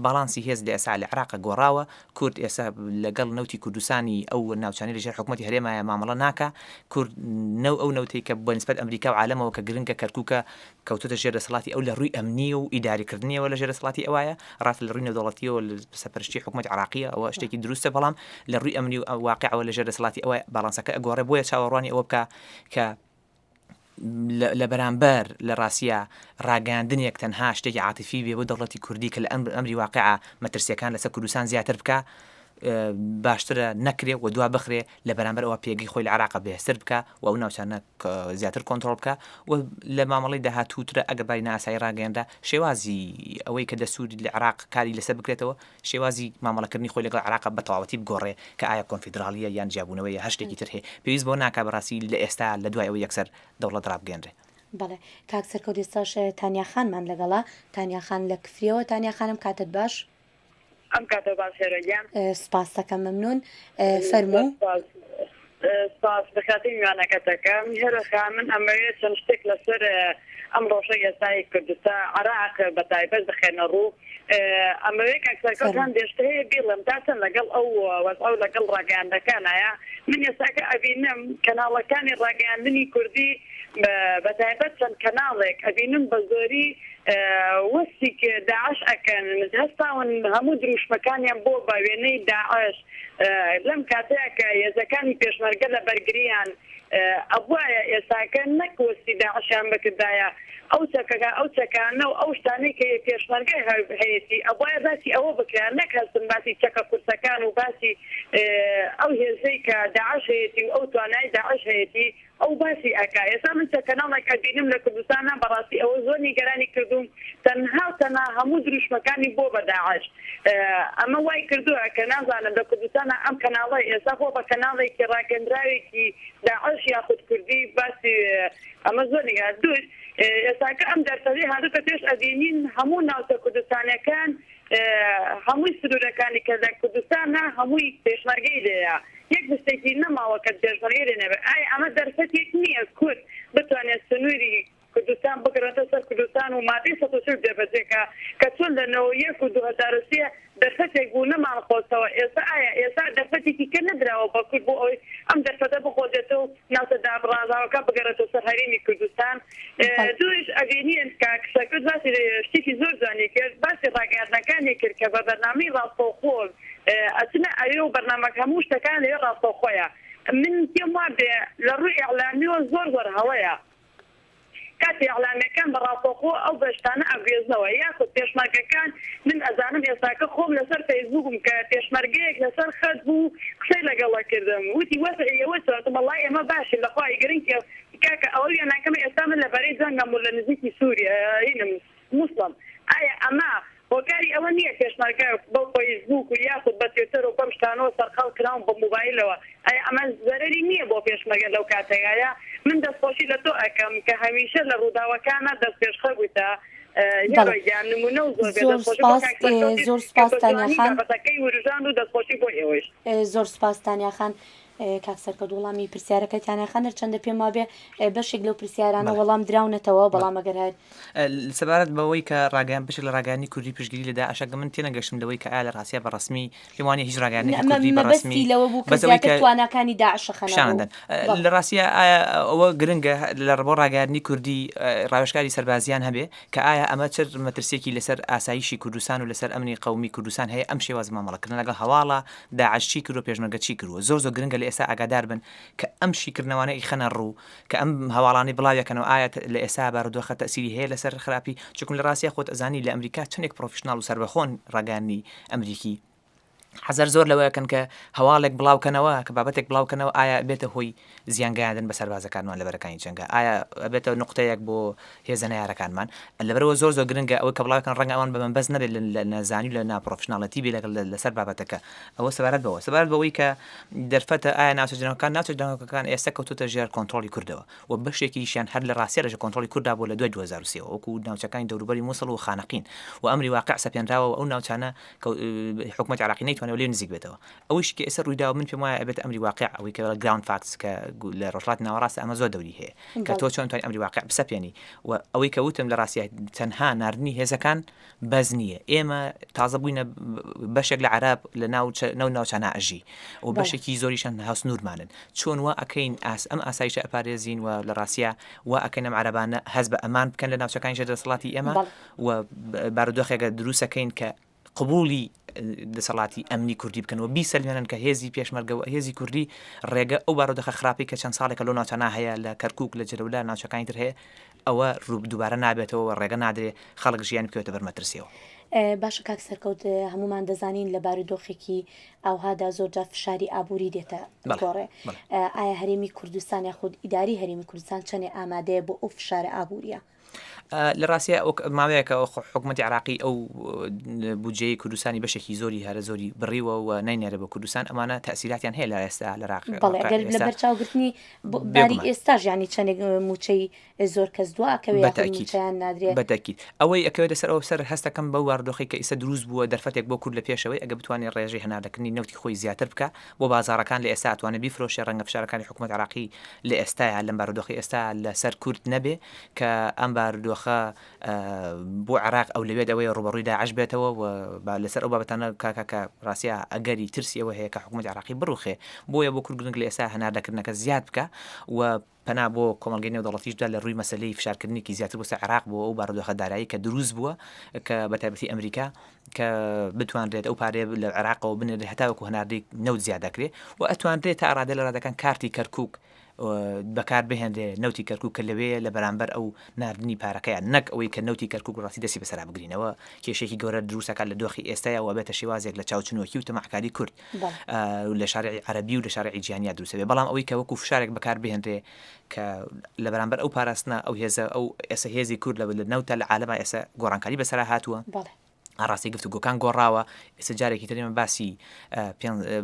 باڵانسی هێز لە ئێستا لە عێراق گۆڕاوە کورد ئێستا لەگەڵ نەوتی کوردستانی ئەو ناوچانەی لەژێر حکومەتی هەرێمایە مامەڵە ناکا، کورد نەو ئەو نەوتەی کە بە نیسبەت ئەمریکا و عالەمەوە کە گرنگە کەرکوکە کەوتۆتە ژێر دەسەڵاتی ئەو لە ڕووی ئەمنی و ئیداری کردنیەوە لە ژێر دەسەڵاتی ئەوایە، ڕاستە لە ڕووی نێودەوڵەتیەوە لە سەرپەرشتی حکومەتی عێراقیە ئەوە شتێکی دروستە بەڵام لە ڕووی ئەمنی و واقیعەوە لە ژێر دەسەڵاتی ئەوایە باڵانسەکە ئەگۆڕێ بۆیە چاوەڕوانی ئەوە بکا کە لە بەرامبەر لە ڕاستیا ڕاگەیاندنێک تەنها شتێکی عاتیفی بێ بۆ دەوڵەتی کوردی کە لە ئەمری واقعا مەترسیەکان لەسەر کوردستان زیاتر بکا باشترە نەکرێ و دوا بخرێ لە بەرامبەر ئەوە پێگەی خۆی لە عراق بەهێزتر بکا و ئەو ناوچانە زیاتر کۆنترۆڵ بکا و لە مامەڵەی داهاتووترە ئەگەر باری نائاسایی ڕاگەیەنرا شێوازی ئەوەی کە دەستوری لە عراق کاری لەسەر بکرێتەوە شێوازی مامەڵەکردنی خۆی لەگەڵ عێراق بە تەواوەتی بگۆڕێ کە ئایا کۆنفیدراڵییە یان جیابوونەوەیە هەر شتێکی تر هەیە پێویست بەوە ناکا بەڕاستی لە ئێستا لە دوای ئەوە یەکسەر دەوڵەت ڕابگەیەنرێ. بەڵێ کاک سەرکەوت ئێستاش تانیا خانمان لەگەڵە تانیا خان لە کفریەوە تانیا خانم کاتت باش. ئەم کاتە باش هێرۆ گیان. سپاست دەکەم مەمنون فەرموو. سپاس سپاس بەخاتری میوانەکەت دەکەم هێرۆ خان من ئەمەوێت چەند شتێک لەسەر ئەم ڕەوشەی ئێستای کوردستان عێراق بە تایبەت بخەینە ڕوو ئەمەوێ کاک سەرکەوت فەرموو. هەندێ شت هەیە بیڵێم تا چەند لەگەڵ ئەو وەزعە و لەگەڵ ڕاگەیاندەکانایە من ئێستاکە ئەبینم کەناڵەکانی ڕاگەیاندنی کوردی بە تایبەت چەند کەناڵێک ئەبینم بە زۆری وەسفی داعش ئەکەن هەستاون هەموو دروشمەکانیان بۆ بە وێنەی داعش لەم کاتەیا کە هێزەکانی پێشمەرگە لە بەرگریان ئەبوایە ئێستاکە نەک وەسفی داعشیان بکردایە ئەو چەکەکە ئەو چەکانە و ئەو شتانەی کە پێشمەرگە هەیەتی ئەبوایە باسی ئەوە بکرا نەک هەستن باسی چەکە قورسەکان و باسی ئەو هێزەی کە داعش هەیەتی و ئەو توانای داعش هەیەتی ئەو باسی ئەکا ئێستا من چە کەناڵێک ئەبینم لە کوردستانا بەڕاستی ئەوە زۆر نیگەرانی کردووم تەنها و تەنها هەموو دروشمەکانی بۆ بە داعش ئەمە وای کردووە کە نازانم لە کوردستانا ئەم کەناڵە ئێستا بۆ بە کەناڵێکی ڕاگەندراوێکی داعش یاخود کوردی باسی ئەمە زۆر نیگەران دوور ئێستاکە ئەم دەرفەتەی هاتۆتە پێش ئەبینین هەموو ناوچە کوردستانەکان هەمووی سنوورەکانی کە لە کوردستانە هەمووی پێشمەرگەی لێیە یەک بستێکی نەماوە کە پێشمەرگەی لێ نەبێت ئایا ئەمە دەرفەتێک نییە کورد بتوانێت سنووری کوردستان بگەڕێتە سەر کوردستان و مادەی 140 جێبەجێ کە کە چۆن لە 91 و 2003 دەرفەتێک بوو نەمانقۆستەوە ئێستا ئایا ئێستا دەرفەتێکی کە نەدراوە بە کورد بۆ ئەوەی ئەم دەرفەتە بقۆزێتەوە و ناوچە دابڕاوەکە بگەڕێتەوە سەر هەرێمی کوردستان دووش ئەبینین کاک سەرکەوت باسی شتێکی زۆر جوانی کرد باسی ڕاگەیاندنەکانی کرد کە بە بەرنامەی ڕاستەوخۆ ئەچنە ئەوێ و بەرنامەکە هەموو شتەکان لەوێ ڕاستەوخۆیە من پێم وابێ لە ڕووی ئیعلامیەوە زۆر زۆر هەڵەیە کاتێ ئیعلامیەکان بە ڕاستەوخۆ ئەو بەشتانە ئەگوێزنەوە یاخود پێشمەرگەکان من ئەزانم ئێستاکە خۆم لەسەر فەیسبووکم کە پێشمەرگەیەک لەسەر خەت بوو قسەی لەگەڵە کردم وتی وەزعی ئێوە چۆنە وتم وەڵای ئێمە باشین لە خوا ئیگرن کێ کاکە ئەوە وێناکەمە ئێستا من لە بەرەی جەنگم و لە نزیکی سوریە هینم موسڵم ئایا ئەمە هۆکاری ئەوە نییە پێشمەرگە بەو فەیسبووک و یاخود بە توێتەر و بەم شتانەوە سەرقاڵ کراون بە موبایلەوە ئایا ئەمە زەرەری نییە بۆ پێشمەرگە لەو کاتەیە من دەستخۆشی لە تۆ ئەکەم کە هەمیشە لە ڕووداوەکانا دەستپێشخەر بوویتە بەڵێ هێرۆ گیان نموونە و زۆر بێ زۆر دەستخۆشی بۆ سوپاس کاک سەرکەوتیش زۆر کە سوپاس بە تانیا جوانی خان بابەتەکەی وروژاند و دەستخۆشی بۆ ئێوەیش. زۆر سوپاس تانیا خان. کاک سەرکەوت وەڵامی پرسیارەکەی تانیا خان هەرچەندە پێم وابێ بەشێک لەو پرسیارانە بەڵێ وەڵام دراونەتەوە بەڵێ بەڵام ئەگەر هەر سەبارەت بەوەی کە ڕاگەیان بەشێک لە ڕاگەیاندنی کوردی پشتگیری لە داعش ئەگەر من تێنەگەشتم لەوەی کە ئایا لە ڕاستیا بە ڕەسمی پێم وانیە هیچ ڕاگەیاندنێکی کوردی بە مەبەستی ڕەسمی لەوە بوو کە بەس ئەوەی زیاتر کە تواناکانی داعش خەنە پیشان ڕوو ئەدەن بەڵێ لە ڕاستیا ئایا ئەوە گرنگە لە بۆ ڕاگەیاندنی کوردی ڕاوێژکاری سەربازیان هەبێ کە ئایا ئەمە چ مەترسیەکی لەسەر ئاسایشی کوردستان و لەسەر ئەمنی قەومی کوردستان هەیە ئەم شێوازە مامەڵەکردنە لەگەڵ هەواڵە داعش چی کردوە پێشمەرگە چی کردوە زۆر زۆر گرنگە لە ئێستا ئاگادار بن کە ئەم شیکردنەوانە ئیخەنە ڕوو کە ئەم هەواڵانەی بڵاویەکەنەوە ئایا لە ئێستا بارودۆخە تەئسیری هەیە لەسەر خراپی چونکم لە ڕاستیا خۆت ئەزانی لە ئەمریکا چەندێک پرۆفیشناڵ و سەربەخۆن ڕاگەیاندنی ئەمریکی. حەزەر زۆر لەوە ئەکەن کە هەواڵێک بڵاو کەنەوە کە بابەتێک بڵاو کەنەوە ئایا ئەبێتە هۆی زیان گەیاندن بە سەربازەکانمان لە بەرەکانی جەنگا ئایا ئەبێتە نوقتەیەک بۆ هێزە نەیارەکانمان لەبەرەوە زۆر زۆر گرنگە ئەوەی کە بڵاو کەن ڕەنگە ئەوان بە مەبەست نەبێت لە نەزانی و لە ناپڕۆفشناڵەتی بێ لەگەڵ لەسەر بابەتەکە ئەوە سەبارەت بەوە سەبارەت بەوەی کە دەرفەتە ئایا ناوچە جەنگەکان ناوچە جەنگەکان ئێستا کەوتوتە ژێر کۆنترۆڵی کوردەوە و بەشێکیشیان هەر لە ڕاستیا لەژێر کۆنترۆڵی کوردا بووە لە دوای 2003 ەوە وەکو ناوچەکانی دەوروبەری موسڵ و خانەقین و ئەمری واقع سەپێنراوە و ئەو ناوچانە کە حکومەتی عێراقی نەیتوانیوە لێ نزیک بێتەوە. ئەوەیشی کە ئێستا ڕوویداوە من پێم وایە ئەبێتە ئەمری واقع ئەوەی کە ground facts کە لە ڕۆژهەڵاتی ناوەڕاستە ئەمە زۆر دەوری هەیە کە تۆ چۆن توانی ئەمری واقع بسەپێنی و ئەوەی کە وتم لە ڕاستیا تەنها ناردنی هێزەکان بەس نییە ئێمە تازە بووینە بەشێک لە عەرەب لە ناو ناو ناوچانە ئەژی و بەشێکی زۆریشان هاوسنوورمانن چۆن وا ئەکەین ئاس ئەم ئاسایشە ئەپارێزین و لە ڕاستیا وا ئەکەین ئەم عەرەبانە هەست بە ئەمان بکەن لە ناوچەکانی ژێر دەسەڵاتی ئێمە و بارودۆخێکە دروستەکەین کە قبوڵی دەسەڵاتی ئەمنی کوردی بکەن و بیسەلمێنن کە هێزی پێشمەرگە و هێزی کوردی ڕێگە ئەو بارودۆخە خراپەی کە چەند ساڵێکە لەو ناوچانە هەیە لە کەرکک لە جەلەولا ناوچەکانی تر هەیە ئەوە ڕوو دووبارە نابێتەوە و ڕێگە نادرێ خەڵک ژیانی بکەوێتە بەر مەترسیەوە. باشە کاک سەرکەوت هەمومان دەزانین لە بارودۆخێکی ئاوهادا زۆرجار فشاری ئابووری دێتە گۆڕێ ئایا هەرێمی کوردستان یاخود ئیداری هەرێمی کوردستان چەندێ ئامادەیە بۆ ئەو فشارە ئابووریە؟ لە ڕاستیا ماوەیەکە حکوومەتی عراقی ئەو بودجەی کوردستانی بەشێکی زۆری هەرە زۆری بڕیوە و نینێرە بۆ کوردستان ئەمانە تەسیراتیان هەیە لە ئێستا لە عراق لەبەرچاوگرتنی باری ئێستاش ینی چەندێک موچەی زۆر کەس دواکەوێت نادرێت بەتەکیید ئەوەی ئەکەوێتە سەر ئەو سەر هەستەکەم بەو واردۆخی کە ئیسە دروست بووە دەرفەتێک بۆ کورد لە پێشەوەی ئەگە بتوانێت ڕێژەی هەناردەکردنی نەوتی خۆی زیاتر بکە بۆ بازاڕەکان لە ئێستا ئەتوانێ بیفرۆشێ ڕەنگە فشارەکانی حکومەت عێراقی لە ئێستایا لەم بارودۆخی ئێستا لە سەر کورد نەبێ کە ئەم بارودۆخە بۆ عێراق ئەولەویەت ئەوەیە ڕوبەڕووی داعش بێتەوە و لەسەر ئەو بابەتانە کاکە کە ڕاستیا ئەگەری ترسی ئەوە هەیە کە حکومەت عێراقی بڕوخێ بۆیە بۆ کورد گرنگ لە ئێستا هەناردەکردنەکە زیاد بکە و پەنا بۆ کۆمەڵگەی نێودەوڵەتیش بدات لە ڕووی مەسەلەی فشارکردنێکی زیاتر بۆ سەر عێراق بۆ ئەو بارودۆخە دارایی کە دروست بووە کە بە تایبەتی ئەمریکا کە بتوانرێت ئەو پارەیە لە عێراقەوە بنێرێت هەتاوەکو هەناردەی نەوت زیاد دەکرێت و ئەتوانرێت تا ڕادە لە ڕادەکان کارتی کەرکک بەکار بهێنرێ نەوتی کەرکک کە لەوەیە لە بەرامبەر ئەو ناردنی پارەکەیان نەک ئەوەی کە نەوتی کەرکک ڕاستی دەستی بەسەرا بگرینەوە کێشێکی گەورە دروستەکات لە دۆخی ئێستایا و بێتە شێوازێک لە چاوچنۆکی و تەماعکاری کورد لە شارعی عەرەبی و لە شارعی جیهانیا دروست بێ بەڵام ئەوەی کە وەکو فشارێک بەکار بهێنرێ کە لە بەرامبەر ئەو پاراستنە ئەو هێزە ئەو ئێستا هێزی کورد لە نەوتە لە عالەما ئێستا گۆڕانکاری بەسەرا هاتووە ڕاستی گفتوگۆکان گۆڕاوە ئێستا جارێکی تر ئێمە باسی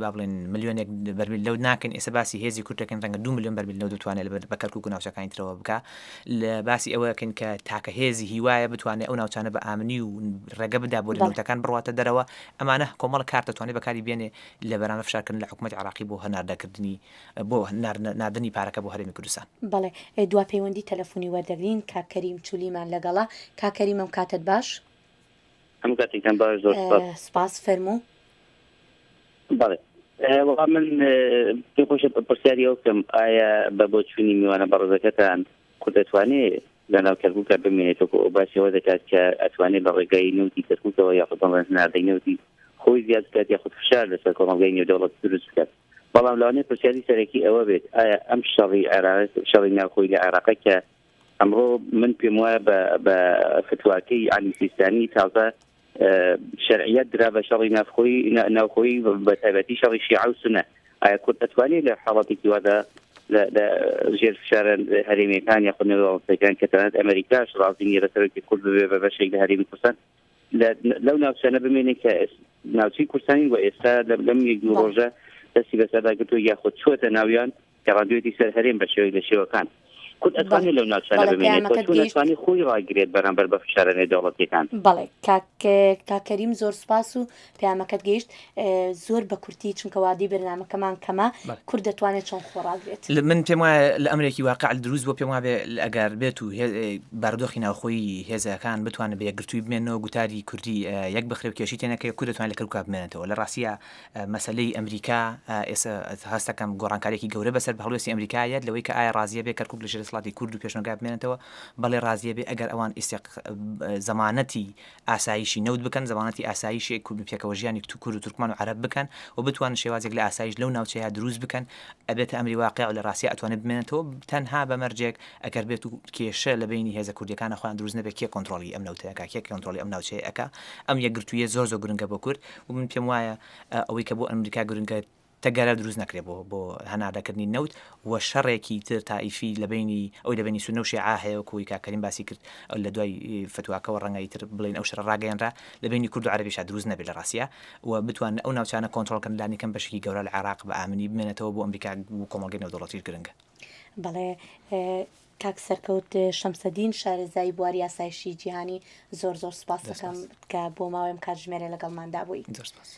با بڵێن ملیۆنێک بەرمیل لەو ناکەین ئێستا باسی هێزی کورد دەکەین ڕەنگە دو ملیۆن بەرمیل نەوت بتوانێت بە کەرکوک و ناوچەکانی ترەوە بکا لە باسی ئەوە ئەکەین کە تاکە هێزی هیوایە بتوانێت ئەو ناوچانە بە ئامنی و ڕێگە بدا بۆ نەوتەکان بڕواتە دەرەوە ئەمانە کۆمەڵە کارت دەتوانێت بەکاری بێنێ لە بەرامبەر فشارکردن لە حکوومەتی عێراقی بۆ هەناردەکردنی بۆ ناردنی پارەکە بۆ هەرێمی کوردستان. بەڵێ دوا پەیوەندی تەلەفونی وەردەگرین کاک کەریم چولیمان لەگەڵە کاک کەریم ئەم کاتەت باش. هەموو کاتێکتان باش زۆر سپاس. سپاس فەرموو. بەڵێ وەڵا من پێم خۆشە پرسیاری ئەو بکەم ئایا بە بۆچوونی میوانە بەڕێزەکەتان کورد ئەتوانێ لە ناو کەرکووکا بمێنێتەوە کە ئەو باسی ئەوە دەکات کە ئەتوانێت لە ڕێگای نەوتی کەرکووکەوە یاخود بەڵێن هەناردەی نەوتی خۆی زیاد بکات یاخود فشار لەسەر کۆمەڵگای نێودەوڵەتی دروست بکات بەڵام لەوانەیە پرسیاری سەرەکی ئەوە بێت ئایا ئەم شەڕی عێراق شەڕی ناوخۆی لە عێراقە کە ئەمڕۆ من پێم وایە بە بە فتواکەی عەلی سیستانی تازە شەرعیەت درا بە شەڕی ناوخۆی ناوخۆی بە تایبەتی شەڕی شیعە و سونە ئایا کورد ئەتوانێت لە حاڵەتێکی وادا لە ژێر فشارە هەرێمیەکان یاخود نێودەوڵەتیەکان کە تەنانەت ئەمریکاش ڕازی نییە بە سەرۆکی کورد ببێ بە بەشێک لە هەرێمی کوردستان لەو ناوچانە بمێنێت کە ناوچەی کوردستانی و ئێستا لەم یەک دوو ڕۆژە دەستی بەسەردا گرتووە یاخود چووەتە ناویان گەڕاندوێتی سەر هەرێم بە شێوەیەک لە شێوەکان. کورد ئەتوانێت لەو ناوچانە بمێنێتەوە، چۆن ئەتوانێت خۆی ڕاگرێت بەرامبەر بە فشارە نێودەوڵەتییەکان؟ بەڵێ کاک کاک کەریم زۆر سوپاس و پەیامەکەت گەیشت. زۆر بە کورتی چونکە وادەی بەرنامەکەمان کەمە، کورد دەتوانێت چۆن خۆ ڕاگرێت؟ من پێم وایە لە ئەمرێکی واقع دروست بووە، پێم وابێ ئەگەر بێت و بارودۆخی ناوخۆیی هێزەکان بتوانن بە یەکگرتووی بمێننەوە، گوتاری کوردی یەک بخرێ و کێشەی تێنەکەوێ، کورد دەتوانێت لە کەرکووکا بمێنێتەوە. لە ڕاستیا مەسەلەی ئەمریکا ئێستا هەست دەکەم گۆڕانکارییەکی گەورە بەسەر هەڵوێستی ئەمریکا یەت لەوەی کە ئایا ڕازیە بێ کەرکوک لە ژێر. دەسەڵاتی کورد و پێشمەرگە بمێنێتەوە؟ بەڵێ ڕازیە بێ ئەگەر ئەوان ئیستیق زەمانەتی ئاسایشی نەوت بکەن، زەمانەتی ئاسایشی کورد و پێکەوە ژیانی کورد و تورکمان و عەرەب بکەن و بتوانن شێوازێک لە ئاسایش لەو ناوچەیە دروست بکەن ئەبێتە ئەمری واقیع و لە ڕاستیا ئەتوانێت بمێنێتەوە تەنها بە مەرجێک ئەگەر بێت و کێشە لە بەینی هێزە کوردیەکانە خۆیان دروست نەبێت کێ کۆنترۆڵی ئەم نەوتە ئەکا کێ کۆنترۆڵی ئەم ناوچەیە ئەکا ئەم یەکگرتوویە زۆر زۆر گرنگە بۆ کورد و من پێم وایە ئەوەی کە بۆ ئەمریکا گرنگە تەگەرە دروست نەکرێت بۆ بۆ هەناردەکردنی نەوت و شەڕێکی تر تائیفی لە بەینی ئەوی لە بەینی سوننە و شیعە هەیە وەکو ئەوەی کاک کەریم باسی کرد لە دوای فتواکەوە ڕەنگە ئیتر بڵێین ئەو شەڕە ڕاگەیەنرا لە بەینی کورد و عەرەبیشا دروست نەبێت لە ڕاستیا و بتوانن ئەو ناوچانە کۆنترۆڵ کەن لانیکەم بەشێکی گەورە لە عێراق بە ئامنی بمێنێتەوە بۆ ئەمریکا و کۆمەڵگەی نێودەوڵەتیش گرنگە. بەڵێ کاک سەرکەوت شەمسەدین شارەزای بواری ئاسایشی جیهانی زۆر زۆر سپاس دەکەم کە بۆ ماوەی ئەم کاتژمێرە لەگەڵماندا بووی. زۆر سپاس.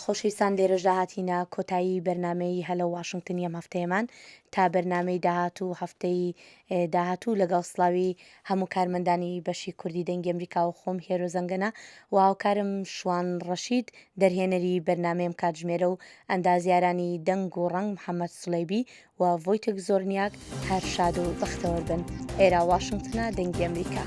خۆشەویستان لێرەشدا هاتینە کۆتایی بەرنامەی هەلۆ واشنگتنی ئەم هەفتەیەمان تا بەرنامەی داهاتوو هەفتەی داهاتوو لەگەڵ سڵاوی هەموو کارمەندانی بەشی کوردی دەنگی ئەمریکا و خۆم هێرۆ زەنگەنە و هاوکارم شوان ڕەشید دەرهێنەری بەرنامەی ئەم کاتژمێرە و ئەندازیارانی دەنگ و ڕەنگ محەمەد سڵەیبی و ڤۆیتک زۆرنیاک هەر شاد و بەختەوەر بن. ئێرە واشنگتنە دەنگی ئەمریکا.